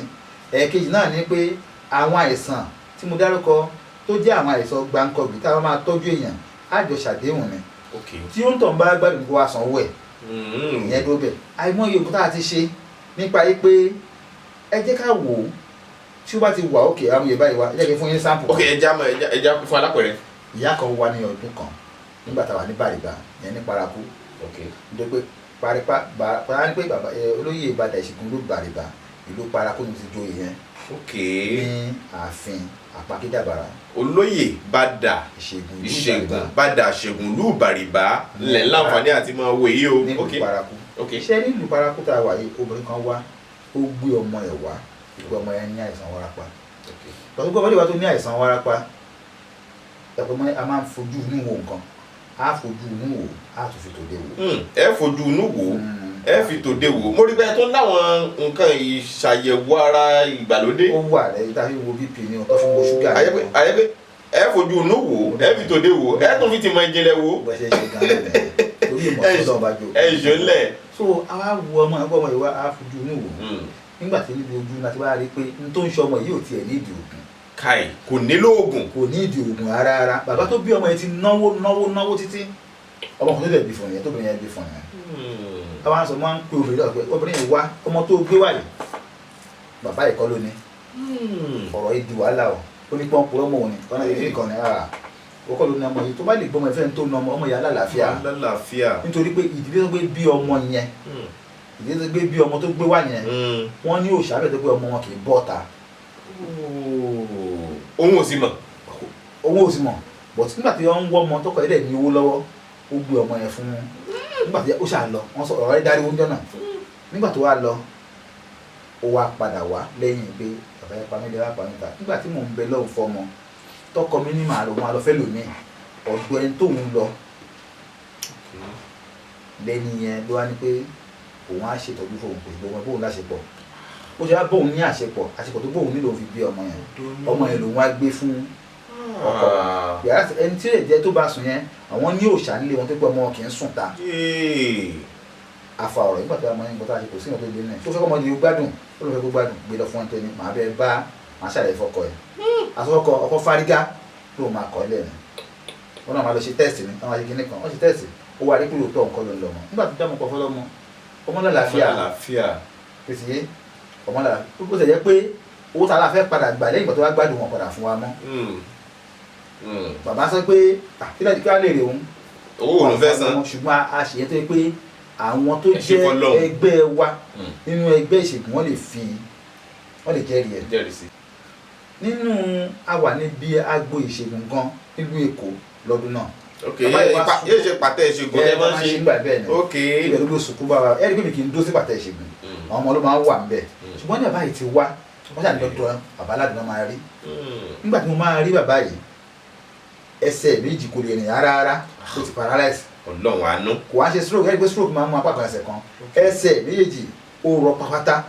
Ẹ̀ẹ̀kejì náà ni pé àwọn àìsàn tí mo dárúkọ tó jẹ́ àwọn àìsàn gbáǹkọ́gbì tá a máa tọ́jú èèyàn, á jọ ṣàdéhùn ni. Tí ó ń tàn bá gbádùn, kó wá sanwó ẹ̀. Ìyẹn dúró bẹ́ẹ̀. Àìmọye oògùn tá a ti ṣe nípa yìí pé ẹ jẹ́ ká wò ó, tí ó bá ti wà òkè, àwọn yorùbá yìí wá, ẹ jẹ́ kí n fún yín sample. Ok, ẹja mọ, ẹja fún alápẹ̀rẹ̀. Ìyá kan wà ní ọdún kan nígbà tá a wà ní Bàrìbà yẹn ní Paraku, nítorí pé paripa bá ní pé bàbá ẹ olóyè Ìbàdàn ìṣègùn ló Bàrìbà, ìlú Paraku ní ti joyè yẹn ní ààfin Àpákídàbàrà. Olóyè Bàdà Ìṣègùn ìlú Ìṣègùn Bàrìbà. Bàdà Ìṣègùn ìlú Bàrìbà ńlẹ̀ láǹfààní àti máa wo èyí o. Ní ìlú Paraku. Ṣé ní ìlú Paraku tá a wà yìí, obìnrin kan wá, ó gbé ọmọ ẹ̀ wá, gbé ọmọ ẹ̀ ní àìsàn wárápá. Tọ́jú gbọ́ ọmọdé wa tó ní àìsàn wárápá, ẹ̀pọ̀ mọ́ a máa ń fojú inú wo nǹkan, á fojú inú wò, á tún fi tòde wò. Ẹ fojú inú wò, ẹ fi tòde wò. Mo rí pé tó láwọn nǹkan ìṣàyẹ̀wò ara ìgbàlódé. Ó wà lẹ́yìn tá a fi wo BP ni o, tó fi wo ṣúgà ni o. Àyẹ́pẹ́ ẹ fojú inú wò, ẹ fi tòde wò, ẹ tún fi tìmọ̀ ìjìnlẹ̀ wò. Bó ṣe ṣe gan-an nìyẹn, torí ìmọ̀ tó lọ́wọ́ bá jó. Ẹ ṣó ńlẹ̀. So àwa wo ọmọ ẹgbẹ́ ọmọ yìí wá, á fojú inú wò. Nígbà tí níbi ojú náà ti wá rí i pé n tó ń ṣe ọmọ yìí ò tiẹ̀ nídìí ògùn. Kai, kò nílò oògùn. Kò ní ìdí oògùn rárá rárá. Bàbá tó bí ọmọ yẹn ti náwó náwó náwó títí, ọmọkùnrin tó dẹ̀ bí fún yẹn, tóbìnrin yẹn bí fún yẹn, àwọn sọ máa ń pe obìnrin náà pé obìnrin yẹn wá, ọmọ tó gbé wá yìí, bàbá yìí kọ́ ló ní. Ọ̀rọ̀ yìí di wàhálà o. Ó ní pọ́n purọ́ mọ́ òun ni ọ̀nà ìdílé kan ní ara ó kọ́ ló ní ọmọ yìí. Tó bá lè gbọ́mọ ìfẹ́ tó ní ọmọ, ọmọ yìí alálàáfíà. Lálàáfíà. Nítorí pé ìdílé tó gbé bí ọmọ yẹn, ìdílé tó gbé bí ọmọ tó gbé wá yẹn, wọ́n ní òòṣà bẹ́ẹ̀ tó gbé ọmọ wọn kì í bọ́ ta. Òun ò sì mọ̀. Owó ò sì mọ̀, but nígbà tí wọ́n ń wọ́ ọmọ tọkọ yìí dẹ̀ ní owó lọ́wọ́, ó gbé ọmọ yẹn fún nígbà tí ó ṣà lọ, wọ́n sọ ọ̀rọ̀ rẹ̀ dárí oúnjẹ náà. Nígbà tó wá lọ, ó wá padà wá lẹ́yìn pé bàbá yẹn pa mí lè wá pa mí ta. Nígbà tí mò ń bẹ lọ́hùn fọmọ tọkọ mi ní màá lọ, máa lọ fẹ́ lòmíì, ọ̀dọ̀ ẹni tóun lọ lẹ́ni yẹn ló wá ní pé òun á ṣètọ́jú fóun, kò sí gbogbo bóun láṣepọ̀. Ó ṣe wá bóun ní àṣepọ̀, àṣepọ̀ tó bóun nílò fi bí ọmọ yẹn, ọmọ yẹn lòun wá gbé fún ọkọ. Yàrá ẹni tí lè jẹ́ tó bá sùn yẹn, àwọn ní òòṣà nílé wọn tó pé ọmọ kì í sùn ta. Afa ọ̀rọ̀ nígbà tó yà mọ́ nígbà tó a ṣe kò sí ìyàn tó lé náà tó fẹ́ kọ́ ọmọdé gbádùn, ó lọ fẹ́ kó gbádùn, gbé lọ fún ẹni tó ní màá bẹ́ẹ̀ bá màá ṣàlàyé fọkọ ẹ̀. Àsọkọ ọkọ fárígá ló máa kọ́ lẹ́nu wọn náà máa lọ ṣe tẹ́ẹ̀sì ni wọn máa ṣe kinní kan, wọ́n ṣe tẹ́ẹ̀sì, ó wà rí pé òótọ́ nǹkan ló ń lọ mọ́. Nígbà tó dámọ̀ kọ́ fọlọ́mọ, ọmọ lálàáfíà. Lálàáfíà. Tètè yé ọmọ lálàáfíà. Ó ṣe jẹ́ pé owó tá a la fẹ́ padà gbà lẹ́yìn ìgbà tó wá gbádùn wọn padà fún wa mọ́. Bàbá sọ pé kí lè rè òun owó òun fẹ́ san. Ṣùgbọ́n a ṣe yẹn tó yẹ pé àwọn tó Ẹ ṣe jẹ́ f'Ọlọ́run. ẹgbẹ́ wa nínú ẹgbẹ́ ìṣègùn, wọ́n lè fi wọ́n lè jẹ́rìí ẹ̀. Jẹ́rìí sí. Nínú a wà níbi agbo ìṣègùn gan nílùú Èkó lọ́dún náà. Ok. Bàbá yìí wá sùn. Yéé ṣe pàtẹ ìṣègùn ẹ tẹ máa ń máa ń ṣe ṣe. nígbà bẹ́ẹ̀ ni. Ok. Ibẹ̀ ló gbé sùkú bá wa, ẹ rí i pé mi kì í dó sí pàtẹ ìṣègùn, àwọn ọmọ ló máa ń wà ńbẹ̀. Ṣùgbọ́n ní bàbá yìí ti wá, wọ́n ṣàní lọ́dọ̀ bàbá aládùn náà máa rí. Nígbà tí mo máa rí bàbá yìí, ẹsẹ̀ méjì kò lè rìn rárá rárá, ó ti paralyze. Ọlọ́run àánú. Kò wá ṣe stroke, ẹ rí i pé stroke máa ń mú apá kan ẹsẹ̀ kan, ẹsẹ̀ méjèèjì ó rọ pápátá.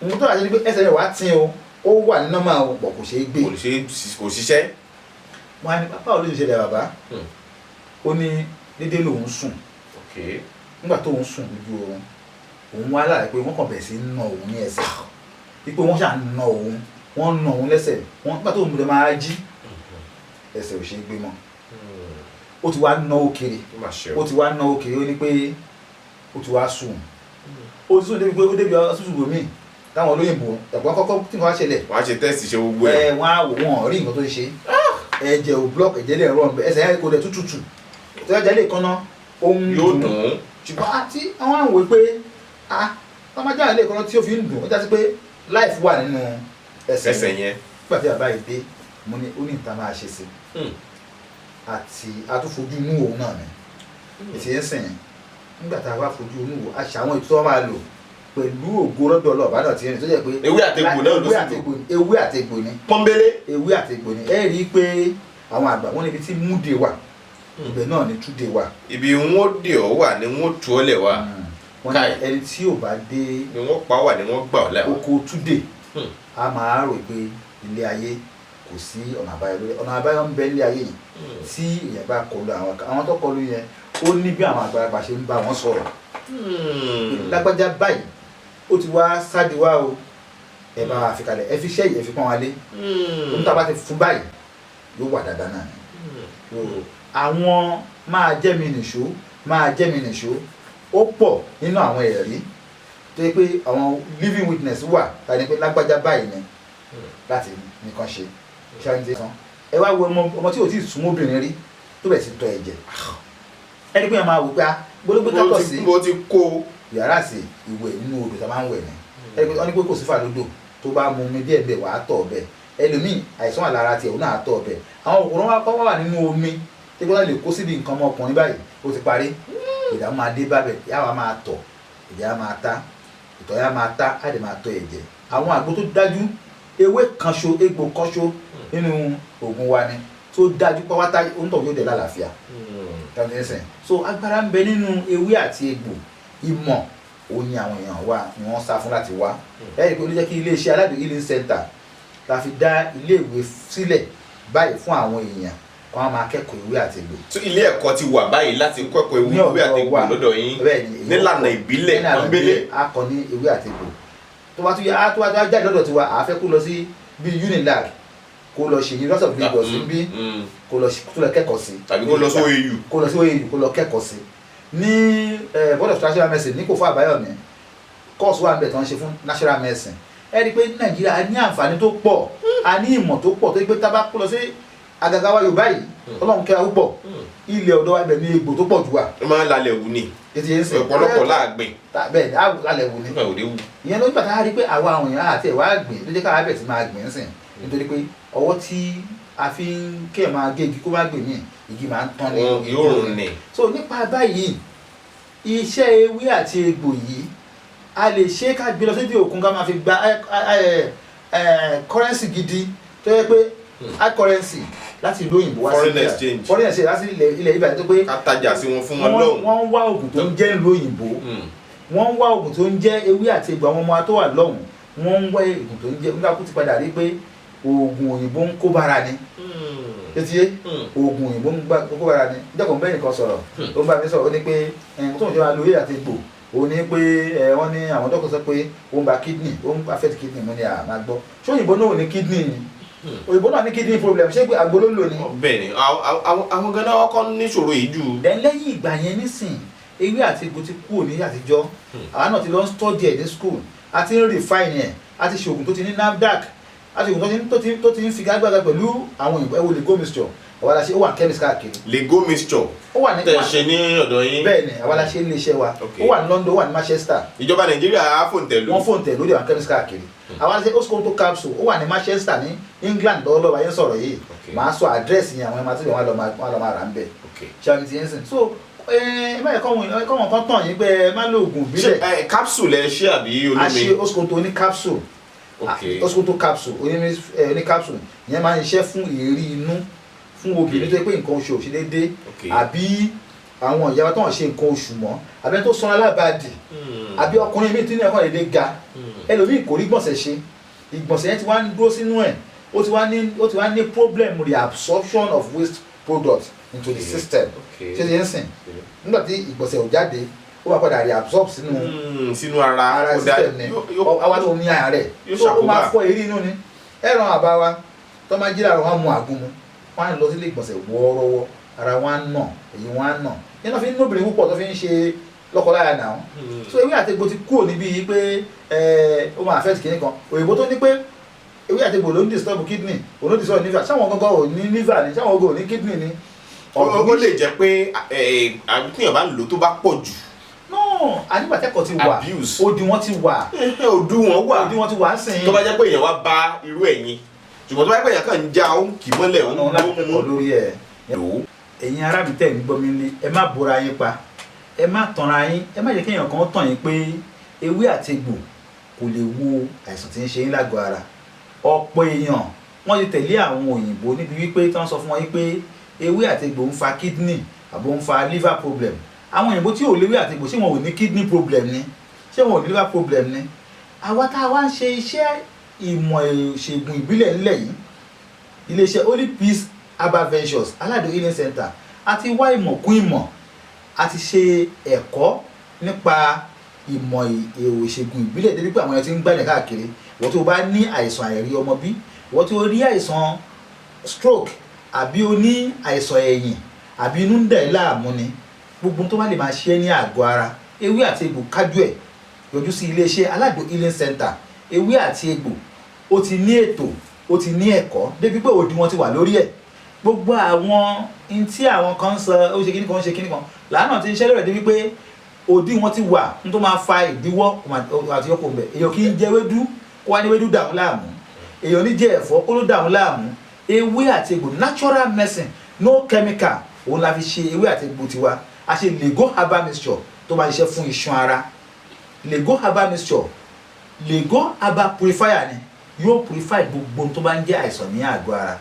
Ohun tó wà ṣe ni pé ẹsẹ̀ rẹ̀ wá tín o, ó wà ní normal o, pọ̀ kò ṣeé gbé. Kò ṣe, kò ṣiṣẹ́. Wọn á ní pápá olóṣèlú bàbá. Ó ní dédé lòun sùn. Nígbà tóun sùn lójú oorun, òun wá láàyè pé wọ́n kàn bẹ̀rẹ̀ sí í na òun ní ẹsẹ̀, wípé wọ́n ṣà ń na òun, wọ́n ń na òun lẹ́sẹ̀ wọ́n. Nígbà tóun múlẹ̀ máa jí, ẹsẹ̀ ò ṣe é gbé mọ́, ó ti wá náwó kiri. Ó mà ṣe o. Ó ti wá náwó kiri. Ó ní pé ó ti wá sùn, ó ti sùn débi pé ó débi ọsùsù mi táwọn olóyìnbó ẹ̀gbọ́n kọ́kọ́ tí nǹkan wá ṣẹlẹ̀. Wọ́n á ṣe test, ṣe gbogbo ẹ̀. Ẹ wọ́n á wò, wọ́n rí nǹkan tó ń ṣe, ẹ̀jẹ̀ ò block, ẹ̀jẹ̀ lè rọ̀ ẹsẹ̀ ẹ̀ kò dẹ̀ tútù tó ẹ̀jẹ̀ lè kánná, ó ń Yóò dùn. dùn ún. Ṣùgbọ́n àti àwọn àwọn pé ah tọ́májà lè kánná tí ó fi ń dùn, ó já sí pé life wà nínú ẹsẹ̀. Ẹsẹ̀ yẹn. Nígbà tí bàbá yìí dé, mo ní ó ní ìta máa ṣe sí àti àtúnfojú inú òun náà ni èsì ẹ̀sìn. Nígbà tá a wá fojú inú wò, a ṣe àwọn ètò tó máa lò pẹ̀lú ògo lọ́dọ̀ ọlọ́ọ̀bá náà ti rìn tó jẹ́ pé Ewé àtegbò náà ló ewé sì lò. àtegbò ni, ewé àtegbò ni. Pọ́nbélé. Ewé àtegbò ni. Ẹ rí i pé àwọn àgbà wọn níbi tí múde wà, ibẹ̀ náà ni túde wà. Ibi wọn dè ọ́ wà ni wọ́n tú ọ́ lẹ̀ wá. Wọn ní Káì. ẹni tí ò bá dé ni wọ́n pa wà ni wọ́n gbà ọ́ lẹ̀ wá. oko túde, a máa rò pé ilé ayé kò sí ọ̀nà àbáyọ lórí. Ọ̀nà àbáyọ ń bẹ nílé ayé yìí tí èèyàn bá kọlu àwọn kan. Àwọn tó kọlu yẹn, ó ní bí àwọn àgbàlagbà ṣe ń bá wọn sọ̀rọ̀. Lágbájá báyìí ó ti wá sáde wá o, ẹ bá wa fi kalẹ̀, ẹ fi iṣẹ́ yìí, ẹ fi pọ́n wa lé. Ohun tá a bá ti fún báyìí yóò wà dáadáa náà ni. So, àwọn máa jẹ́ mi nìṣó, máa jẹ́ mi nìṣó, ó pọ̀ nínú àwọn ẹ̀rí tó yẹ pé àwọn living witness wà tani pé lágbájá báyìí ni láti nìkan ṣe ṣáà sàn. Ẹ wá wo ọmọ, ọmọ tí ò tí ì súnmọ́ obìnrin rí tó bẹ̀ sí tọ ẹ̀jẹ̀, ẹni pé ẹ máa wò pé a gbọ́dọ̀ kátọ̀ sí Bó ti kó o. Yàrá sí ìwẹ̀ nínú odò tá a máa ń wẹ̀ ni. Ẹni pé wọ́n ní pé kò sí fàlódò tó bá mu omi díẹ̀ bẹ́ẹ̀, wàá tọ̀ bẹ́ẹ̀. Ẹlòmíì àìsàn wà lára tiẹ̀, òun náà á tọ̀ bẹ́ẹ̀. Àwọn kòkòrò wọn kọ́ wà nínú omi tí kò lè kó síbi nǹkan ọmọkùnrin báyìí, ó ti parí, ìdààmú máa dé bá bẹ̀, yá wa máa tọ̀, ẹ̀jẹ̀ á máa ta, ìtọ̀ yá máa ta, á dẹ̀ máa tọ̀ ẹ̀jẹ̀. Àwọn àgbo tó dájú, ewé kan ṣo, egbò kan ṣo nínú oògùn wa ni tó dájú pátá, òǹtọ̀ yóò dẹ̀ lálàáfíà tàbí ẹsẹ̀. So agbára ń bẹ nínú ewé àti egbò. Ìmọ̀ òun ni àwọn èèyàn wa ni wọ́n sá fún láti wá. Ẹ rí i pé ó lè jẹ́ kí iléeṣẹ́ Aládùn Healing Center la fi dá iléèwé sílẹ̀ báyìí fún àwọn èèyàn kó wọn máa kẹ́kọ̀ọ́ ewé àti egbò. So ilé ẹ̀kọ́ ti wà báyìí láti kẹ́kọ̀ọ́ Ní ewé ọ̀dọ̀ àtegbò wa. lọ́dọ̀ yín? Bẹ́ẹ̀ ni, èyí Nílànà ó- ìbílẹ̀ nílànà pọ́nbélé. ìbílẹ̀, a kọ́ ní ewé àti egbò. Tó bá tún yẹ, á tó bá tún jáde lọ́dọ̀ tiwa, à á fẹ́ kó lọ sí Bíi Unilag, kó lọ ṣe University of Lagos níbí, kó lọ kẹ́kọ̀ọ́ sí. Tàbí kó lọ sí OAU. Kó lọ sí OAU, kó lọ kẹ́kọ̀ọ́ sí. Ní Board of Traditional Medicine ní Kòfó Àbáyọ̀mí, course wà níbẹ̀ tó ń ṣe fún natural medicine. Ẹ rí i pé ní Nàìjíríà, a ní àǹfààní tó pọ̀, a ní ìmọ̀ tó pọ̀, tó yẹ pé tá a bá kó lọ sí àgàgà wa Yorùbá yìí, Ọlọ́run kẹ́ wa púpọ̀. Ilẹ̀ ọ̀dọ́ wa, ibẹ̀ ní egbò tó pọ̀ jù wà. Ó máa ń lalẹ̀ wù ni. Ètò yẹn ń sìn. Ọ̀pọ̀lọpọ̀ láàgbìn. Bẹ́ẹ̀ ni, á lálẹ́ wù ni. Nígbà òde wù. Ìyẹn ló ń gbà tá a rí pé àwa àwọn èèyàn àti ẹ̀wà gbìn ló jẹ́ káwa bẹ̀ sí máa gbìn ń sìn, nítorí pé ọwọ́ tí a fi ń kéèyàn máa gé igi kó má gbìn míì, igi máa ń tán ní. Yóò rùn ni. So nípa báyìí, iṣẹ́ ewé àti egbò yìí, a lè ṣe ká gbé lọ sí òkun, ká máa fi gba currency gidi, tó yẹ pé high currency láti ìlú òyìnbó wá sí Foreign ilẹ̀- exchange. Foreign exchange láti ilẹ̀ Ìbàdàn, tó pé Ká tajà sí wọn fún wọn wọ́n lọ́hùn. wọ́n ń wá oògùn tó ń jẹ́ ìlú òyìnbó, wọ́n ń wá oògùn tó ń jẹ́ ewé àti egbò. Àwọn ọmọ wa tó wà lọ́hùn, wọ́n ń wá oògùn tó ń jẹ́. Nígbà kú ti padà rí pé oògùn òyìnbó ń kó bára ni títí oògùn òyìnbó ń gbà kó bára ni. Ìjọba bẹ́ẹ̀ nìkan sọ̀rọ̀, ó ń bá mi sọ̀rọ̀, ó ní pé ẹ̀ẹ́n tó ń jẹ́ máa lo ewé àti egbò, ó ní pé ẹ wọ́n ní àwọn dókítà sọ pé ó ń ba kidney, ó ń affect kidney. Mo ní à máa gbọ́, ṣé òyìnbó náà ò ní kidney ni? Òyìnbó náà ní kidney problem. Ṣé pé àgbo ló ń lò ní? Bẹ́ẹ̀ ni, àwọn ganan ọkọ níṣòro yìí jù. Then lẹ́yìn ìgbà yẹn nísìn, ewé àti egbò ti kúrò ní àtijọ́. Àwa náà ti lọ ń study ẹ̀ ní school, a ti ń refine ẹ̀, a ti ṣe oògùn tó ti ní NAFDAC, a ti ṣe oògùn tó ti ń figagbága pẹ̀lú àwọn òyìnbó. Ẹ wo Lego mixture, àwa la ṣe. Ó wà ní chemist káàkiri. Lego mixture. Ó wà ní Tẹ̀ ṣe ní ọ̀dọ̀ yín. Bẹ́ẹ̀ ni, àwa la ṣe ní iléeṣẹ́ wa. Ó wà ní London, ó wà ní Manchester. Ìjọba Nàìjíríà á fòǹtẹ̀ lù. Wọ́n fòǹtẹ̀ lórí àwọn chemist káàkiri. Àwa la ṣe Oskonto capsule, ó wà ní Manchester ní England lọ́wọ́lọ́wọ́ ayé ń sọ̀rọ̀ yìí. Màá sọ àdírẹ́sì yẹn, àwọn ẹ̀ máa ti bẹ̀, wọ́n lọ máa rà ń bẹ̀. Ṣé àmì ti yẹn sìn? So ẹ má yẹ kọ́ wọn kan tàn yín pé ẹ má lo oògùn Ṣé ìbílẹ̀. Capsule ẹ ṣe àbí A ṣe olómi? Oskonto ní capsule. Oskonto capsule oní capsule yẹn máa ń ṣiṣẹ́ fún ìrírí inú, fún obìnrin tó yẹ pé nǹkan oṣù ò ṣe déédéé, àbí àwọn ìyá wa tó ń ṣe nǹkan oṣù mọ́, àbí ẹni tó sanra alábàádì, àbí ọkùnrin míì tí ní ẹ̀kọ́ dédé ga. Ẹlòmíì kò rí gbọ̀nsẹ̀ ṣe, ìgbọ̀nsẹ̀ yẹn ti wá ń dúró sínú ẹ̀, ó ti wá ní problem reabsorption of waste product into the system. Ṣé ṣe ń sìn? Nígbà tí ìgbọ̀nsẹ̀ ò jáde, ó máa padà reabsorb sínú Sínú ara. Ara Ó dá- system ni. Àwa tó ní ara rẹ̀ Yóò tó ó máa ṣàkóbá. fọ eré inú ni. Ẹ̀rọ àbá wa tó máa jí láàárọ̀, wọn á mu àgúnmu, wọn á lọ sílé ìgbọ̀nsẹ̀ wọ́ọ́rọ́wọ́, ara wọn á nà, èyí wọn á nà yẹn náà fi ń nóbìnrin púpọ̀ tó fi ń ṣe lọ́kọláya náà. So ewé àti egbò ti kúrò níbi yìí pé ẹ ó máa affect kìíní kan. Òyìnbó tó ní pé ewé àti egbò ló ń disturb kidney, òun ló disturb liver, sáwọn gangan ò ní liver ni? Sáwọn gangan ò ní kidney ni? Ó lè jẹ́ pé àbí tíyàn bá ń lò tó bá pọ̀ jù. No, ànígbàtẹ́kọ̀ ti wà. Abuse. Òdiwọ̀n ti wà. Òdiwọ̀n wà. Òdiwọ̀n ti wà ń sìn. Tó bá jẹ́ pé èèyàn wá bá irú ẹ̀yin, ṣùgbọ́n tó bá jẹ́ pé èèyàn kàn ń já, ó ń kì í mọ́lẹ̀, ó ń Ọ̀nà láti kẹ́kọ̀ọ́ mú lórí ẹ̀. lò ó. Ẹ̀yin ará mi tẹ̀ ń gbọ́ mi lé, ẹ má bora yín pa, ẹ má tanra yín, ẹ má jẹ́ kéèyàn kan tàn yín pé ewé àti egbò kò lè wo àìsàn tí ń ṣe yín lágọ̀ọ́ ara. Ọ̀pọ̀ èèyàn wọ́n ti tẹ̀lé àwọn òyìnbó níbi wípé tí wọ́n sọ fún wọn wípé ewé àti egbò ń fa kidney àbò ń fa liver problem. Àwọn òyìnbó tí ò léwé àti egbò, ṣé wọn ò ní kidney problem ni? Ṣé wọn ò ní liver problem ni? Àwa tá a wá ń ṣe iṣẹ́ ìmọ̀ ìṣègùn ìbílẹ̀ ńlẹ̀ yìí, iléeṣẹ́ Holy Peace Herbal Ventures, Aládò Healing Center, a ti wá ìmọ̀ kún ìmọ̀, a ti ṣe ẹ̀kọ́ nípa ìmọ̀ èrò ìṣègùn ìbílẹ̀ débi pé àwọn èèyàn ti ń gbàdẹ̀ káàkiri. Ìwọ tó bá ní àìsàn àìrí ọmọ bí, ìwọ tó rí àìsàn stroke, àbí o ní àìsàn ẹ̀yìn, àbí inú ń dẹ̀ ẹ́ láàmú ni, gbogbo tó bá lè máa ṣe é ní àgọ́ ara, ewé àti egbò kájú ẹ̀. Yọjú sí iléeṣẹ́ Aládò Healing Center. Ewé àti egbò, ó ti ní ètò, ó ti ní ẹ̀kọ́ débi pé òdiwọ̀n ti wà lórí ẹ̀. Gbogbo àwọn n tí àwọn kan ń sọ, ó ṣe kíní kan, ó ṣe kíní kan làánà tí ń ṣẹlẹ̀ rẹ̀, débi pé òdiwọ̀n ti wà n tó máa fa ìdíwọ́ àti yọkọ̀ mbẹ̀. Èèyàn kì í jẹ ewédú kó wá ní ewédú dàrún láàmú, èèyàn ní jẹ ẹ̀fọ́ kó ló dàrún láàmú. Ewé àti egbò, natural medicine, no chemical, òun la fi ṣe ewé àti egbò tiwa. A ṣe Lego herbal mixture tó máa ṣiṣẹ́ fún iṣan ara, Lego herbal mixture, Lego herbal purifier ni, yóò purify gbogbo ohun tó bá ń jẹ́ àìsàn ní àgọ́ ara.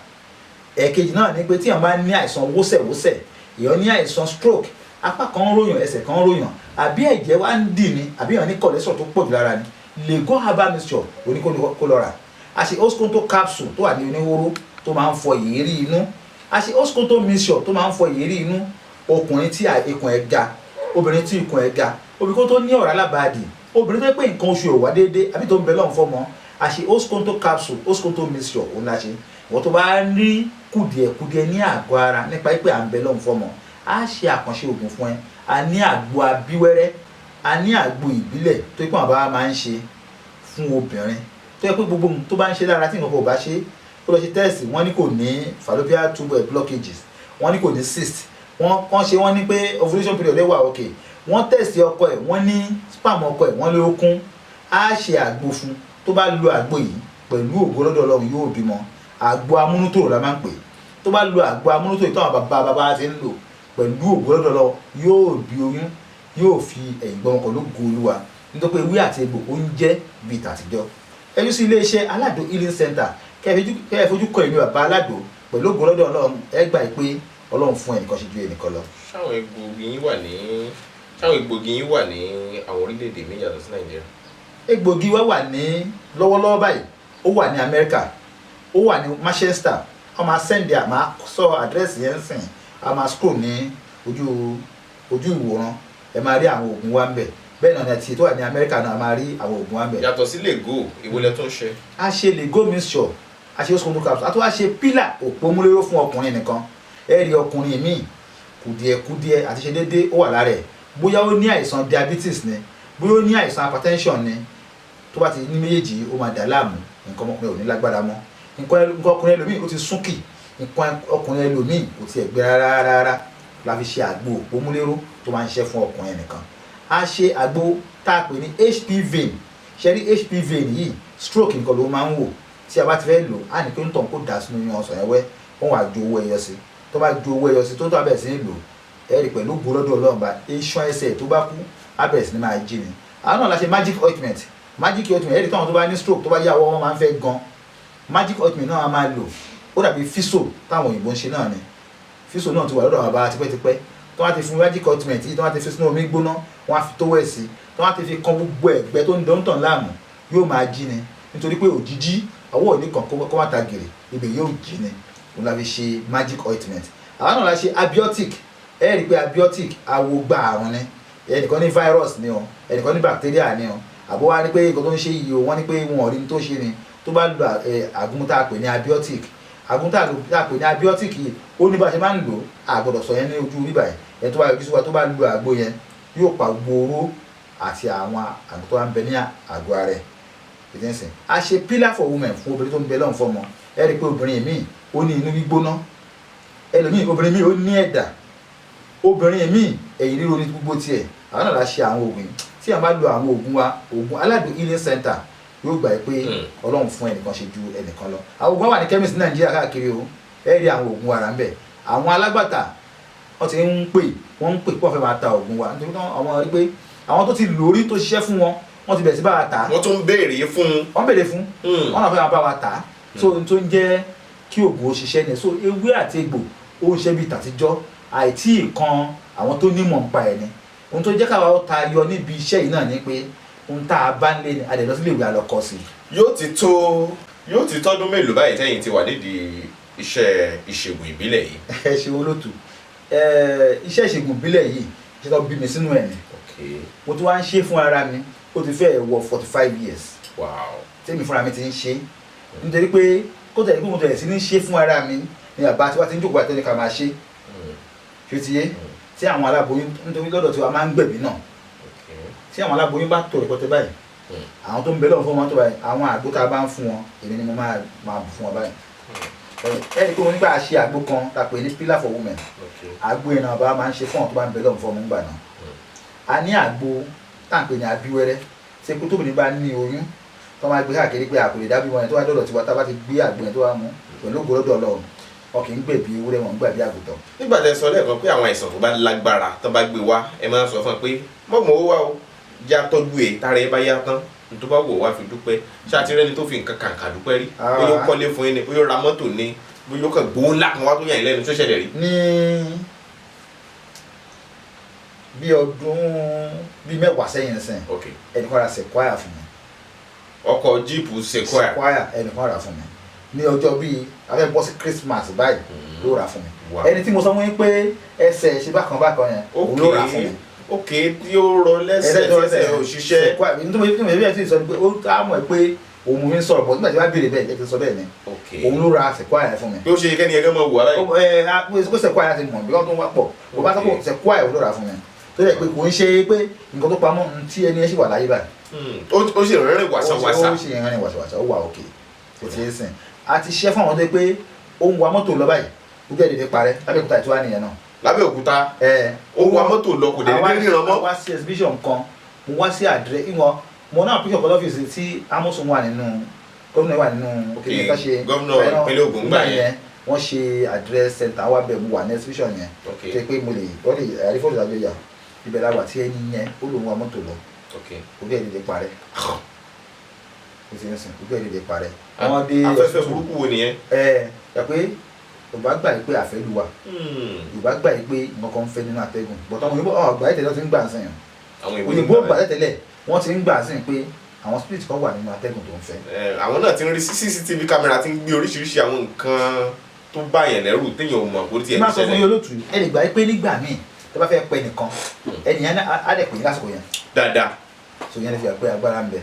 Ẹ̀ẹ̀kejì náà ni pé tí èèyàn bá ní àìsàn wósẹ̀wósẹ̀, èèyàn ní àìsàn stroke, apá kan ń ròyàn, ẹsẹ̀ kan ń ròyàn, àbí ẹ̀jẹ̀ wá ń dì ní, àbí èèyàn ní cholesterol tó pọ̀ jù lára ni, Lego herbal mixture oní kó lọ rà. A ṣe Oskonto capsule tó wà ní oníhóró tó máa ń fọ ìrírí inú, a ṣe Oskonto mixture tó máa ń fọ ìrírí inú. Ọkùnrin tí ikùn ẹ̀ ga, obìnrin tí ikùn ẹ̀ ga, obìnrin tó ní ọ̀rá lábàádì, obìnrin tó pé nǹkan oṣù ò wá déédéé, àbí tó ń bẹ lọ́hùn fọ́mọ. A ṣe Oskonto capsule, Oskonto mixture òun la ṣe. Ìwọ́n tó bá ní kùdìẹ̀kudiẹ ní àgọ́ ara nípa pé à ń bẹ lọ́hùn fọmọ, a ṣe àkànṣe oògùn fún ẹ. A ní àgbo abíwẹ́rẹ́, a ní àgbo ìbílẹ̀ tó yẹ pé àwọn bàbá máa ń ṣe fún obìnrin tó yẹ pé gbogbo ohun tó bá ń ṣe lára tí nǹkan kò bá ṣe, ó lọ ṣe test, wọ́n ní kò ní fallopian tube blockages, wọ́n ní kò ní cyst, wọ́n kàn ṣe, wọ́n ní pé ovulation period ẹ̀ wà okay. Wọ́n test ọkọ ẹ̀, wọ́n ní sperm ọkọ ẹ̀, wọ́n lé ó kún. Á ṣe àgbo fún, tó bá lo àgbo yìí, pẹ̀lú ògo lọ́dọ̀ Ọlọ́run, yóò bímọ. Àgbo amúnútòrò la máa ń pè é. Tó bá lo àgbo amúnútòrò táwọn bàbá bàbá ti ń lò, pẹ̀lú ògo lọ́dọ̀ Ọlọ́run, yóò bí oyún, yóò fi ẹ̀yìn gbọ́n pẹ̀lú ògo Olúwa, nítorí pé ewé àti egbò ó ń jẹ́ bíi tàtijọ́. Ẹ yọjú sí iléeṣẹ́ Aládò Healing Center, kẹ́ ẹ fojú kọ èmi bàbá Aládò. Pẹ̀lú ògo lọ́dọ̀ Ọlọ́run, ẹ gbà pé Ọlọ́run fún ẹnìkan ṣe ju ẹnìkan lọ. Ṣáwọn egbògi yín wà ní àwọn orílẹ̀-èdè míì yàtọ̀ sí Nàìjíríà? Egbògi wa wà ní lọ́wọ́lọ́wọ́ báyìí, ó wà ní Amẹ́ríkà, ó wà ní Manchester. Wọ́n máa send ẹ̀, máa sọ àdírẹ́sì yẹn sìn, a máa scroll ní ojú ìwòran, ẹ máa rí àwọn oògùn wa ń bẹ̀. Bẹ́ẹ̀ náà ni àti tó wà ní Amẹ́ríkà náà, a máa rí àwọn oògùn wa ń bẹ̀. Yàtọ̀ sí lego, èwo lẹ tún ṣe? A ṣe lego mixture, a ṣe Oskonto capsule, a tún wá ṣe pílà òpómúléró fún ọkùnrin nìkan. Ẹ rí ọkùnrin míì, kùdìẹ̀kudiẹ àti ṣe déédéé ó wà lára ẹ̀, bóyá ó ní àìsàn diabetes ni, bóyá ó ní àìsàn hypertension ni, tó bá ti ní méjèèjì, ó máa dà láàmú. Nǹkan ọmọkùnrin ò ní lágbára mọ́, nǹkan ọkùnrin ẹlòmíì ó ti súnkì, nǹkan ọkùnrin ẹlòmíì kò tiẹ̀ gbé rárá rárá. La fi ṣe àgbo òpómúléró tó máa ń ṣiṣẹ́ fún ọkùnrin nìkan. A ṣe àgbo tá a pè ní HP vein. Ṣe rí HP vein yìí, stroke nǹkan ló máa ń wò. Tí a bá ti fẹ́ lò á ní pé ń tàn kó dà sínú yan ọsàn ẹwẹ́, wọ́n wá ju owó ẹyọ sí. Tó bá ju owó ẹyọ sí, tó bẹ̀rẹ̀ sí ní lò, ẹ rí pẹ̀lú ògo lọ́dọ̀ Ọlọ́run, bá iṣan ẹsẹ̀ tó bá kú, á bẹ̀rẹ̀ sí ní máa jí ni. Àwọn náà la ṣe magic ointment. Magic ointment, ẹ rí táwọn tó bá ní stroke, tó bá yá ọwọ́ wọn máa ń fẹ́ gan, magic ointment náà a máa lò. Ó dàbí físò táwọn òyìnbó ń ṣe náà ni. Físò náà ti wà lọ́dọ̀ àwọn bàbá tipẹ́tipẹ́. Tó wá ti fún magic ointment yìí, tó wá ti fi sínú omi gbóná, wọ́n á fi tówẹ̀ sí, tó wá ti fi kan gbogbo ẹ̀gbẹ́ tó ń dán láàmú, yóò máa jí ni, nítorí pé òjijì ọwọ́ òní kan kó má ta gèrè, ibẹ̀ yóò jí ni. Òun la fi ṣe magic ointment. Àwọn náà la ṣe abiotic. Ẹ rí i pé abiotic, awogba àrùn ni. Ẹnìkan ní virus ni o, ẹnìkan ní bacteria ni o, àbó wá ní pé nǹkan tó ń ṣe yìí o, wọ́n ní pé wọn ò rí ní tó ṣe ni. Tó bá lo àgúnmu tá a pè ní abiotic, àgúnmu tá a pè ní abiotic yìí, ó ní bá a ṣe máa ń lò, a gbọ́dọ̀ sọ yẹn ní ojú bíbà yẹn. Ẹni tó bá yọjú sí wa, tó bá lo àgbo yẹn, yóò pa gbogbo oró àti àwọn àgbo tó wà ń bẹ ní àgọ́ ara ẹ̀ ìdínsìn. A ṣe pillar for women fún obìnrin tó ń bẹ lọ́hùn fọ́mọ. Ẹ rí i pé obìnrin míì ó ní inú gbígbóná, ẹlòmíì, obìnrin míì ó ní ẹ̀dà, obìnrin míì ẹ̀yìn ríro ní gbogbo tiẹ̀. Àwọn náà la ṣe àwọn oògùn yìí. Tí a bá lo àwọn oògùn wa, oògùn Aládùn Healing Center, yóò gbà pé Ọlọ́run fún ẹnìkan ṣe ju ẹnìkan lọ. Àwọn oògùn wa wà ní chemist ní Nàìjíríà káàkiri o. Ẹ rí àwọn oògùn wa rà ń bẹ̀. Àwọn alágbàtà wọ́n ti ń pè, wọ́n ń pè pọ̀ fẹ́ máa ta oògùn wa, nítorí àwọn rí pé àwọn tó ti lórí tó ṣiṣẹ́ fún wọn, wọ́n ti bẹ̀rẹ̀ sí bá wa tà á. Wọ́n tún ń béèrè fún un. Wọ́n béèrè fún, wọ́n náà fẹ́ máa bá wa tà á. So n tó ń jẹ́ kí oògùn ó ṣiṣẹ́ ni. So ewé àti egbò ó ń ṣe bíi tàtijọ́, àìtí kan àwọn tó nímọ̀ nípa ẹ̀ ni. Ohun tó jẹ́ káwa ó ta yọ níbi iṣẹ́ yìí náà ni pé ohun tá a bá ń lé ni a lè lọ sílé ìwé àlọ́kọ sí. Yóò ti tọ́dún mélòó báyìí tẹ́yìn ti wà nídìí iṣẹ́ ìṣègùn ìbílẹ̀ yìí? Ẹ ṣe olótù. Iṣẹ́ ìṣègùn ìbílẹ̀ yìí, iṣẹ́ tó bí mi sínú ẹ̀ ni. Mo tún wá ń ṣe fún ara mi, ó ti fẹ́ wọ 45 years tèmi fúnra mi ti ń ṣe, nítorí pé kó tẹ̀lé pé mo tẹ̀lé sí ní ṣe fún ara mi ni bàbá tí wàá ti ń jókòó àtẹ́lẹ̀ ká máa ṣe. Ṣé ti yé? Tí àwọn aláboyún, nítorí lọ́dọ̀ tí wàá máa ń gbẹ̀bí náà, tí àwọn aláboyún bá tò rẹpẹtẹ báyìí, àwọn tó ń bẹ lọ́wọ́ fún wọn tó báyìí, àwọn àgbo tá a bá ń fún wọn, èmi ni mo máa máa bù fún wọn báyìí. Ẹ rí i pé mo nígbà ṣe àgbo kan tá a pè ní pillar for women. Àgbo yẹn náà bá máa ń ṣe fún àwọn tó bá ń bẹ lọ́wọ́ fún ọmọ ńgbà náà. A ní àgbo tá à ń pè ní abíwẹ́rẹ́, tí epo tóbi ní bá ní oyún, tó máa gbé káàkiri pé àkòlè dábí wọn yẹn, tó wá dọ̀dọ̀ tiwa, tá a bá ti gbé àgbo yẹn tó wá mú, pẹ̀lú ògo lọ́dọ̀ Ọlọ́run, wọn kì í gbẹ̀bí ewúrẹ́, wọn ń gbẹ̀bí àgùntàn. Nígbà tẹ́ sọ lẹ́ẹ̀kan pé àwọn àìsàn tó bá lágbára tó bá gbé wá, ẹ máa ń sọ fún ẹ pé mọ̀mọ́ ó wá o, já tọ́jú ẹ̀, tára ẹ bá yá tán, ní tó bá wò wá fi dúpẹ́. Ṣáàtì rẹ́ni tó fi nǹkan kàǹkà dúpẹ́ rí? Bóyá ó kọ́lé fún yín ni, bóyá ó ra mọ́tò ni, bóyá ó kàn gbowó ńlá kan wá tó yàn yín lẹ́nu, tó ṣẹlẹ̀ rí? Ní bí ọdún bíi 10 sẹ́yìn sẹ́yìn, ẹnìkan ra Sequoia fún mi. Ọkọ̀ jíìpù Sequoia? Sequoia, ẹnìkan rà fún mi ní ọjọ́ bíi afẹ́ bọ́ sí Christmas báyìí ló rà fún mi. Ẹni tí mo sọ fún yín pé ẹsẹ̀ ṣe bákan bákan yẹn, òun ló rà fún mi. Ok, tí ó rọ lẹ́sẹ̀, tí ẹsẹ̀ ò ṣiṣẹ́. Sequoia. Nítorí tí mo bí ẹ ti sọ ni pé ó á mọ̀ pé Òun mo fi ń sọ̀rọ̀ bọ̀ nígbà tí wàá béèrè bẹ́ẹ̀, ẹ ti sọ bẹ́ẹ̀ ni. Òun ló ra Sequoia yẹn fún mi. Pé ó ṣe kẹ́ni ẹgẹ́ mọ̀ wò ara yìí. Ẹ ẹ kó Sequoia ti mọ̀ bí wọ́n tó ń wá pọ̀ kó bá sọ́kò Sequoia òun ló rà fún mi, tó yẹ pé kò ń ṣe pé nǹkan tó pamọ́ tí ẹni ẹ ṣì wà láyé báyìí. Ó sì rìnrìn wàsàwàsà. Ó sì rìnrìn wàsàwàsà, ó wà òkè kò tí ì sìn. A ti ṣiṣẹ́ fún àwọn tó yẹ pé ó ń wa mọ́tò lọ báyìí, ojú ẹ̀ dèdè parẹ́ lábẹ́òkúta ìtura nìyẹn náà. Lábẹ́òkúta, ó wa mọ́tò lọ, kò dẹ̀ ní ríran mọ́. Wá sí exhibition kan, mo wá sí àdírẹ́ ìwọ̀n mo náà píṣọ̀ kan lọ́fíìsì tí Amosun wà nínú, gómìnà wà nínú òkè gómìnà ìpínlẹ̀ Ògùn gbà yẹn. Wọ́n ṣe address center wá bẹ̀, mo wà ní exhibition yẹn tó pé mo lè wọ́n lè àrí fọ́ọ̀tù àjọ yà ibẹ̀ la wà tí ẹni yẹn ó lòun wa mọ́tò lọ, ojú ẹ̀ dìde parẹ́, ó ti ń sìn, ojú ẹ̀ dìde parẹ́. Wọ́n dé afẹ́fẹ́ burúkú wo nìyẹn. Ẹ ẹ pé Yorùbá gbà yìí pé àfẹ́lú wa, Yorùbá gbà yìí pé nǹkan kan ń fẹ́ nínú atẹ́gùn, bọ̀tọ̀ àwọn òyìnbó ọ̀gbà yìí tẹ̀lé wọ́n ti ń gbà sìn, òyìnbó gbà tẹ̀lé wọ́n ti ń gbà sìn pé àwọn spirit kan wà nínú atẹ́gùn tó ń fẹ́. Àwọn náà ti ń rí CCTV camera ti ń gbé oríṣiríṣi àwọn nǹkan tó bá yẹn lẹ́rù téèyàn ò mọ̀ kó tiẹ̀ ní ṣẹlẹ̀. Má sọ fún yín olóòtú, ẹ lè gbà pé nígbà míì tó bá fẹ́ pẹ́ nìkan, ẹnìyẹn á dẹ̀ pè yín lásìkò yẹn. Dáadáa. So yẹn lè fi hàn pé agbára ń bẹ.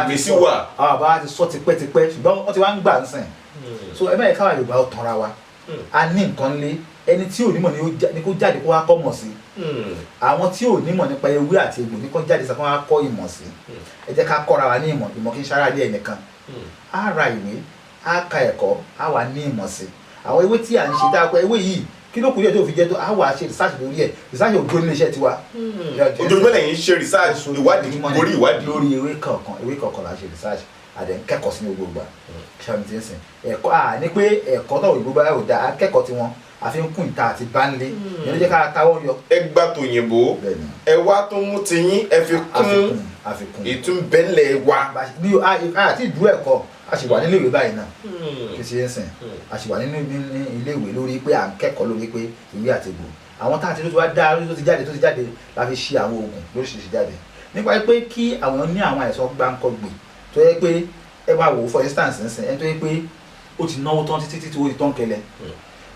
Ìmísí wà. Àwọn àbá ti sọ tipẹ́tipẹ́, ṣùgbọ́n wọ́n ti wá ń gbà ń sìn. So ẹ mẹ́rin káwa Yorùbá ó tanra wa, a ní nǹkan lé ẹni tí ò nímọ̀ ni kó jáde kó wá kọ́ mọ̀ sí. Àwọn tí ò nímọ̀ nípa ewé àti egbò ní kó jáde sọ kó wá kọ́ ìmọ̀ sí. Ẹ jẹ́ ká kọ́ra wa ní ìmọ̀. Ìmọ̀ kí n ṣara ilé ẹnìkan, á ra ìwé, á ka ẹ̀kọ́, á wà ní ìmọ̀ sí. Àwọn ewé tí à ń ṣe dáa pé ewé yìí kí ló kù díẹ̀ tó fi jẹ́ tó, á wà ṣe research lórí ẹ̀. Research ò dúró nílé iṣẹ́ tiwa. Ojoojúmọ́ lẹ́yìn ṣe research, ìwádìí gorí ìwádìí. Lórí ewé kọ̀ọ̀kan, ewé kọ̀ọ̀kan là ń ṣe research, àdẹ̀ ń kẹ́kọ̀ọ́ sí ní gbogbo ìgbà. Ṣàmì tí ń sìn ẹ̀kọ́ à ní pé ẹ̀kọ́ náà òyìnbó bá ò dáa, akẹ́kọ̀ọ́ tiwọn àfi ń kún ìta àti bánlé ìyẹn ló jẹ́ ká táwọ́ yọ. Ẹ gbà tòyìnbó, ẹ wá tó mú tiyín, ẹ fi kún ìtúnbẹ́lẹ̀ wa. Àti ìdúró ẹ̀kọ́, a sì wà nílé ìwé báyìí náà kí ṣe ń sìn, a sì wà nínú ilé ìwé lórí pé à ń kẹ́kọ̀ọ́ lórí pé ìwé àti egbò àwọn tá àti tó ti wá dá tó ti jáde tó ti jáde la fi ṣe àwọn oògùn lóríṣiríṣi jáde nípa pé kí àwọn ní àwọn àìsàn gbáǹkọ́gbè tó yẹ pé ẹ máa wò ó. For instance nsìn, ẹni tó yẹ pé ó ti náwó tán títí títí ó ti tán kẹlẹ,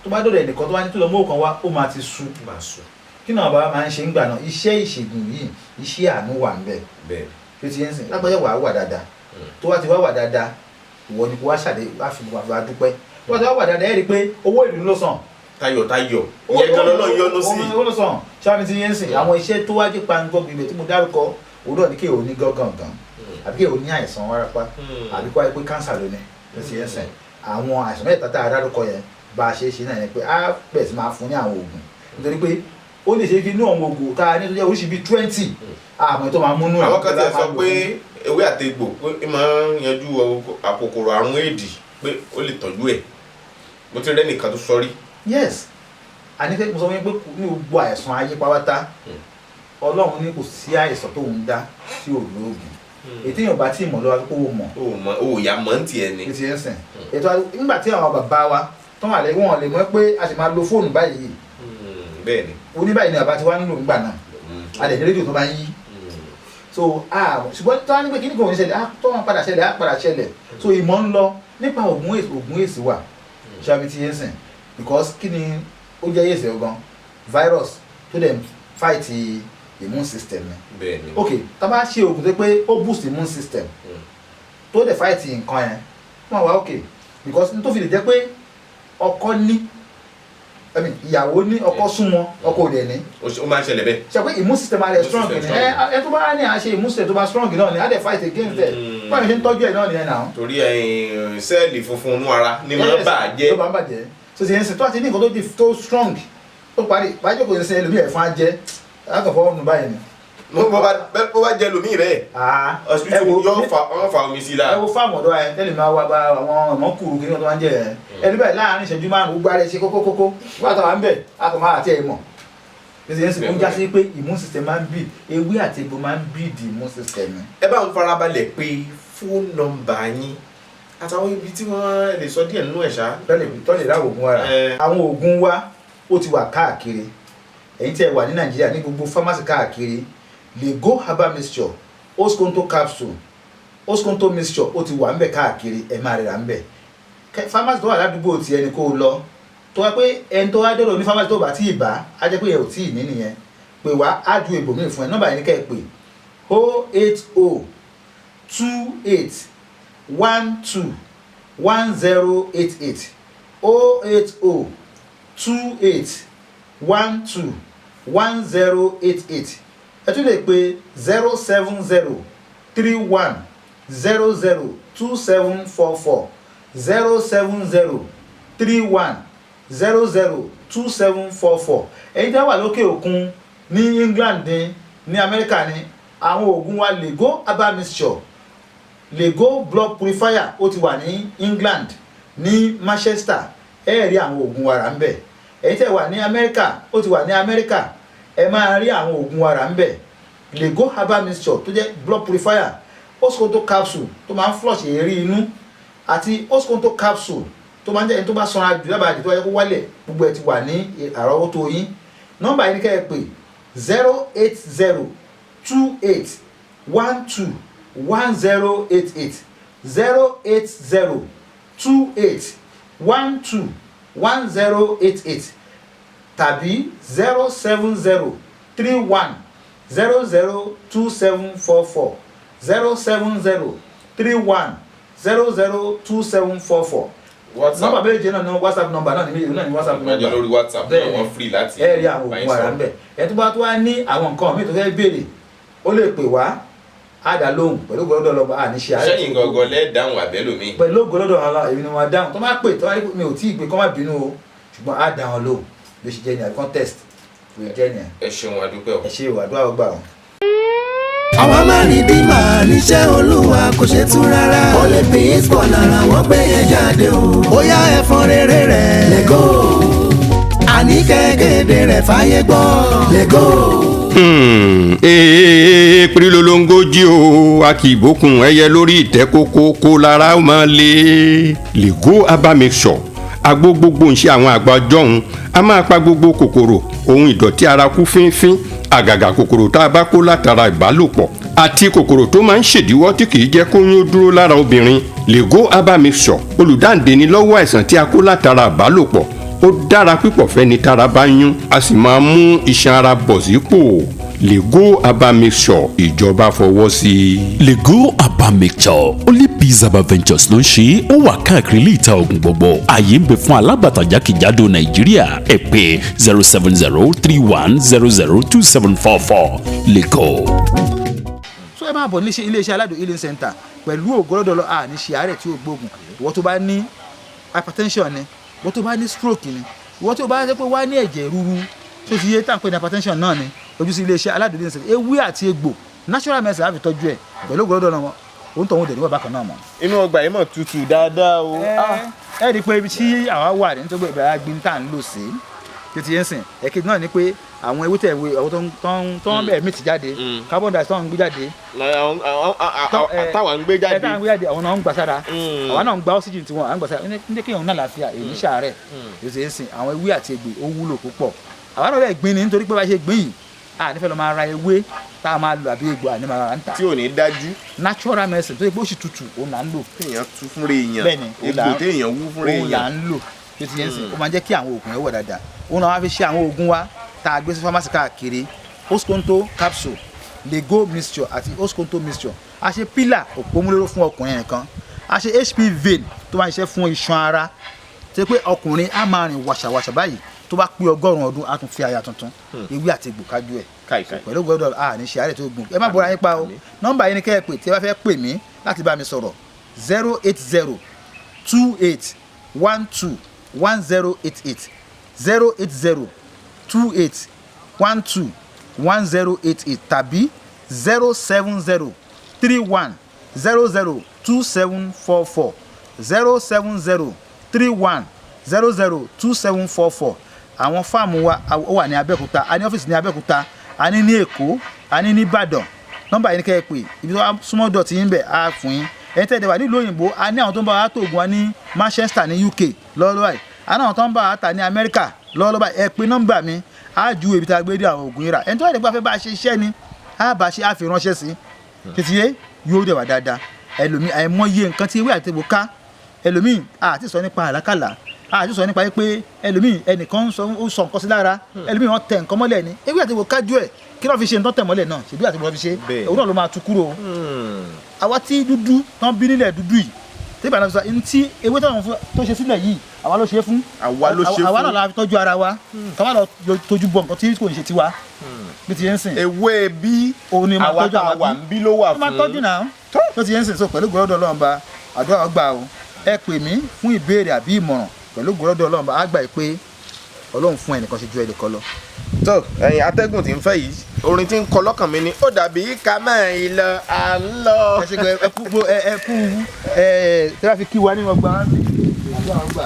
tó bá dọ̀dọ̀ ẹnìkan tó wá ní tó lọ mú òkan wá, ó máa ti sú. Kí náà bàbá máa ń ṣe ń gbà náà, iṣẹ́ ìṣègùn yìí, iṣẹ́ àánú wà ń bẹ̀ tó ti ń sìn lágbájá wàá wà dáadáa, tó wá ti wá wà dáadáa, ìwọ ni kó wá ṣàdé wá fi wá dúpẹ́. Tó wá ti wá wà dáadáa, ẹ rí i pé owó ìlú ló sàn. Tayọ̀tayọ̀ ìyẹn gan lọ́nà yọ́nú sí. Owó ló sàn ṣáà ti yẹn sìn. Àwọn iṣẹ́ tó wájú pangọ́ gbibẹ̀ tí mo dárúkọ òun náà ní kéèyàn ní gángan àbí kéèyàn ní àìsàn wárápá àbí kó wáyé pé kánsà ló ní ló ti yẹn sìn. Àwọn àìsàn mẹ́ta tá a dárúkọ yẹn, bá a ṣe é ṣe náà ni pé á bẹ̀rẹ̀ sí máa fún ní àwọn oògùn, nítorí pé ó lè ṣe kí inú àwọn oògùn tá a ní tó jẹ́ oríṣi bíi 20 àmọ́ tó máa múnú ẹ̀. Àwọn kan ti sọ pé ewé àtegbò pé máa ń yanjú àkòkòrò àrùn éèdì, pé ó lè tọ́jú ẹ̀. Mo ti rẹ́ nìkan tó sọ rí. Yes, àní pé mo sọ fún yín pé ní gbogbo àìsàn ayé pátá, Ọlọ́run ní kò sí àìsàn tó ń dá tí ò lóògùn. Ètò èèyàn bá tí ì mọ̀ lọ́wọ́ kó o mọ̀. O ò yà mọ́ ń tiẹ̀ ni. Ètò yẹn sìn ètò nígbà tí àwọn bàbá wa tán wà lẹ́yìn wọn lè mọ̀ pé a sì máa lo fóònù báyìí. Bẹ́ẹ̀ni. Oníbàyìí ni bàbá ti wá nílò nígbà náà, a lè ní rédíò tó máa ń yí. So ṣùgbọ́n tó wá ní pé kíní kò ní ṣẹlẹ̀, tó wọn padà ṣẹlẹ̀, á padà ṣẹlẹ̀. So ìmọ̀ ń lọ nípa ògùn èsì wà ṣàbí ti yẹn sìn, because kí ni ó jẹ́ èsì ọ̀gan virus tó dẹ̀ fight immune system ni. Bẹ́ẹ̀ni. Ok, tá a bá ṣe ògùn tó pé ó boost immune system tó dẹ̀ fight nǹkan yẹn, wọ́n wá ok, because n tó fi lè jẹ́ pé ọkọ ní, I mean ìyàwó ní, ọkọ súnmọ́ ọkọ ò dẹ̀ ní. Ó máa ń ṣẹlẹ̀ bẹ́ẹ̀. Ṣe pé immune system rẹ̀ strong ni ẹ tó bá ní à ń ṣe immune system tó bá strong náà ni á dẹ̀ fight against ẹ̀. Báwo ni ṣe ń tọ́jú ẹ̀ náà nìyẹn náà. Torí sẹ́ẹ̀lì funfun inú ara ni máa ń bàjẹ́. Ló máa ń bàjẹ́. So ṣe ń sìn tó àti ní nǹkan tó di tó strong tó parí bájọ́ kò ní sẹ́ ẹlòmíì ẹ̀fọn á jẹ́ akọ̀fọ́ ọ̀nù báyìí ni. Bó bá jẹ lómi rẹ hospital yóò fa omi sí la. Ẹ wo fáàmù ọ̀dọ́ ẹ tẹ́lẹ̀ máa wá bá àwọn ọmọ kúrú kí ni wọ́n tó máa ń jẹ ẹ ẹni báyìí láàárín ìṣẹ́jú márùn-ún gbogbo ara ẹ ṣe kókókókó wọ́n àtàwọn à ń bẹ̀ a kò máa àti ẹ̀ mọ̀. Ṣé ń sìn ó já sí pé immune system máa ń bì, ewé àti egbò máa ń bì di immune system. Ẹ bá ń farabalẹ̀ pé fóònù nọ́mbà yín àtàwọn ibi tí wọ́n lè sọ díẹ̀ nínú ẹ̀ ṣá. Tọ́lẹ̀ ráwọ̀ oògùn wa rà. Àwọn oògùn wa ó ti wà káàkiri, ẹ̀yin tí ẹ wà ní Nàìjíríà ní gbogbo pharmacy káàkiri, Lego herbal mixture, Oskonto capsule, Oskonto mixture ó ti wà ńbẹ̀ káàkiri, ẹ máa rira ńbẹ̀. Pharmacy tó wà ládùúgbò tí ẹni kó lọ, tó wá pé ẹni tó wá dọ̀dọ̀ ní pharmacy tó bá tí ì bá á jẹ́ pé ẹ ò tí ì ní nìyẹn, pé wá á ju èbò míì fún ẹ. Nọ́mbà yẹn ní kẹ́ ẹ pè 080 28 12 1088, 080 28 12 1088. Ẹ tún lè pe 070 31 00 2744, 070 31 00 2744. Ẹ̀yin tí wọ́n wà lókè òkun, ní England ní, ní Amẹ́ríkà ní, àwọn oògùn wa Lego herbal mixture, Lego blood purifier, ó ti wà ní England, ní Manchester. Ẹ rí àwọn oògùn wa rà ń bẹ̀. Ẹ̀yin tẹ́ wà ní Amẹ́ríkà, ó ti wà ní Amẹ́ríkà, ẹ máa rí àwọn oògùn wa rà ń bẹ̀. Lego herbal mixture tó jẹ́ blood purifier, Oskonto capsule tó máa ń flush èérí inú, àti Oskonto capsule tó máa ń jẹ́ ẹni tó bá sanra jù lábàájì tó wáyé kó wálẹ̀, gbogbo ẹ̀ ti wà ní àrọ́wọ́tó yín. Nọ́mbà yìí ní kẹ́ ẹ pè: 080 28 12 1088, 080 28 12 1088, tàbí 070 31 00 2744, 070 31 00 2744. WhatsApp. Nọ́mbà méje náà ní WhatsApp nọ́mbà náà ní méje náà ní WhatsApp Ìpàdé nọ́mbà. lórí WhatsApp náà. Bẹ́ẹ̀ni. Wọ́n free láti Ẹ rí àwọn bá yín oògùn ara sọ̀rọ̀. ń bẹ̀. Ẹ tó bá tó wá ní àwọn nǹkan míì tó fẹ́ béèrè, ó lè pè wá, á dá lóhùn pẹ̀lú gbọ́dọ̀ lọ́ba àní ṣe àárẹ̀. Sẹ́yìn gangan lẹ́ẹ̀dáhùn àbẹ́lòmíì? Pẹ̀lú ògbólódò ọ̀la, èmi ni wọ́n dáhùn. Tó bá pè, tó bá rí pé mi ò tí ì gbé, kọ́ má bínú o, ṣùgbọ́n á dá wọn lóhùn. Bí ó ṣe jẹ́ ní àbí contest bí ó jẹ́ ní ẹ̀. Ẹ ṣeun, adúpẹ́ o. Ẹ ṣe ìwà àdúrà ọgbà o. Àwa má rí bí màá níṣẹ́ Olúwa kò ṣe tún rárá. Ó lè fi ìspọ̀ lára wọ́n gbé yẹn jáde o. Ó yá, ẹ̀fọn rere rẹ̀ lẹ́gọ́, àní kẹ́kẹ́dẹ́ rẹ̀ fàyè gbọ́ lẹ́gọ́. Ee, pirilolongo jí o, a kì í bókun ẹyẹ lórí ìtẹ́ kókó kó lára ó máa lé. Lego herbal mixture, agbo gbogbo ń ṣe àwọn àgbà jọ̀hún, a máa pa gbogbo kòkòrò ohun ìdọ̀tí ara kú fínfín, àgàgà kòkòrò tá a bá kó látara ìbálòpọ̀ àti kòkòrò tó máa ń ṣèdíwọ́ tí kì í jẹ́ kóyún ó dúró lára obìnrin. Lego herbal mixture, olùdáǹdè ni lọ́wọ́ àìsàn tí a kó látara ìbálòpọ̀. Ó dára pípọ̀ fẹ́ni tára bá yún, a sì máa mú iṣan ara bọ̀ sípò. Lego herbal mixture, ìjọba fọwọ́ sí i. Lego herbal mixture, Only Peace Herbal Ventures ló ń ṣe é. Ó wà káàkiri ilé ìta oògùn gbogbo. Ààyè ń bẹ fún alágbàtà jákèjádò Nàìjíríà. Ẹ pè 07031002744. Lego. So ẹ máa bọ̀ ní iléeṣẹ́ Aládùn Healing Center. Pẹ̀lú ògbólódò lọ, à ní ṣe àárẹ̀ tí ó gbógun. Ìwọ tó bá ní hypertension ni, ìwọ tó bá ní stroke ni, ìwọ tó bá jẹ́ pé wá ní ẹ̀jẹ̀ ríru tó ti yé tá à ń pè ní hypertension náà ni, ojú sí iléeṣẹ́ Aládùn Healing Center. Ewé àti egbò, natural medicine, á fi tọ́jú ẹ̀ pẹ̀lú ògbólódò náà, òun tó ń dẹ̀ níwọ̀n bákan náà mọ́. Inú ọgbà yìí mọ̀ tutù dáadáa o. Ẹ rí i pé ibi tí àwa wà ní, nítorí pé ìbára gbin tá à ń lò sí títí yẹn sìn. Ẹ̀kejì náà ni pé àwọn ewé tẹ̀ wé, àwọn tó ń bẹ̀ mìtì jáde, carbon dioxide tó ń gbé jáde. Táwa ń gbé ẹ jáde. Táwọn ń gbé jáde, àwọn náà ń gbà sára, àwọn náà ń gba oxygen tiwọn, à ń gbà sára ní kéèyàn náà láàfíà èyí ṣàárẹ̀ yóò ṣe é sìn. Àwọn ewé àti egbò, ó wúlò púpọ̀. Àwọn náà lè gbin ni, nítorí pé bá ṣe gbin yìí, a nífẹ̀ẹ́ lọ máa ra ewé tá a máa lò àbí egbò, àní máa ra ń tà. Tí ò ní dájú. Natural medicine tó yẹ pé ó sì tutù, òun là ń lò. Téèyàn tú fúnra èèyàn. Bẹ́ẹ̀ni, òun là Egbò téèyàn wú fúnra òun là èèyàn. ń lò tó ti yẹn sìn. Ó máa jẹ́ kí àwọn oògùn yẹn wọ̀ dáadáa. Òun náà wá fi ṣe àwọn oògùn wa tá a gbé sí pharmacy káàkiri: Oskonto capsule, Lego mixture àti Oskonto mixture. A ṣe pílà òpómúléró fún ọkùnrin nìkan, a ṣe HP vein tó máa ń ṣiṣẹ́ fún iṣan ara, tó yẹ pé ọkùnrin á máa rìn wàṣàwàṣà báyìí, tó bá pé 100 ọdún, á tún fi aya tuntun. Ewé àti egbò kájú ẹ̀. Káì káì. Pẹ̀lú gbọ́dọ̀ a ní ṣe àárẹ̀ tó gùn. Ẹ má bọ́ra yín pa o. Nọ́mbà yín ni kẹ́ ẹ pè tí ẹ bá fẹ́ pè mí láti bá mi sọ̀rọ̀: 080 28 12 1088, 080 28 12 1088, tàbí 070 31 00 2744, 070 31 00 2744. Àwọn fáàmù wa ó wà ní Abẹ́òkúta, a ní ọ́fíìsì ní Abẹ́òkúta, a ní ní Èkó, a ní ní Ìbàdàn. Nọ́mbà yìí ní kẹ́ ẹ pè. Ibi tó wá súnmọ́ dọ̀tí yín bẹ̀, á fún yín. Ẹ̀yin tẹ́ ẹ dẹ̀ wà nílùú òyìnbó, a ní àwọn tó ń bá wa tó oògùn wa ní Manchester ní UK lọ́wọ́lọ́wọ́ báyìí, a ní àwọn tó ń bá wa tà ní Amẹ́ríkà lọ́wọ́lọ́wọ́ báyìí. Ẹ pè nọ́mbà mi, á ju ibi tá a gbé dé àwọn oògùn yìí rà. Ẹni tó wà nípa fẹ́ bá a ṣe iṣẹ́ ni, á bá a ṣe, á fi ránṣẹ́ sí títí yé, yóò dẹ̀ wà dáadáa. Ẹlòmíì, àìmọye nǹkan tí ewé àti egbò ká. Ẹlòmíì, àti sọ nípa àlákàlà, àti sọ nípa pé ẹlòmíì, ẹnìkan ń sọ, ó sọ nǹkan sí lára ẹlòmíì, wọ́n tẹ nǹkan mọ́lẹ̀ ni. Ewé àti egbò kájú ẹ̀. Kí ló fi ṣe nǹkan tẹ̀mọ́lẹ̀ náà? Ṣèbí àti bọ́lá fi ṣe. Bẹ́ẹ̀. Òun náà ló máa tú kúrò. Àwa tí dúdú tán bí nílẹ̀ dúdú yìí, tí ìbàdàn fi sọ ntí ewé táwọn tó ṣe sílẹ̀ yìí, àwa ló ṣe é fún. Àwa ló ṣe Àwa fún. náà la fi tọ́jú ara wa, ká má lọ tójú bọ nǹkan tí kò ń ṣe tiwa bí ti yẹn ń sìn. Ewé bí Òun ni máa àwa tọ́jú tá a àwa wà bí. ń bí ló wà Ó máa fún. tọ́jú náà tó ti yẹn ń sìn. So pẹ̀lú gbọ́dọ̀ Ọlọ́run ba, àdúrà ọgbà o. Ẹ pè mí fún ìbéèrè àbí ìmọ̀ràn. Pẹ̀lú gbọ́dọ̀ Ọlọ́run ba, á gbà pé Ọlọ́run fún ẹnìkan ṣe ju ẹnìkan lọ. Tó ẹ̀yin, atẹ́gùn tí ń fẹ́ yìí, orin tí ń kọ lọ́kàn mi ni ó dàbí ká máa ń lọ, à ń lọ. Ẹ ṣe gan, ẹ kú ẹ kú ẹ tí wọ́n fi kí wa nínú ọgbà, àdúrà ọgbà.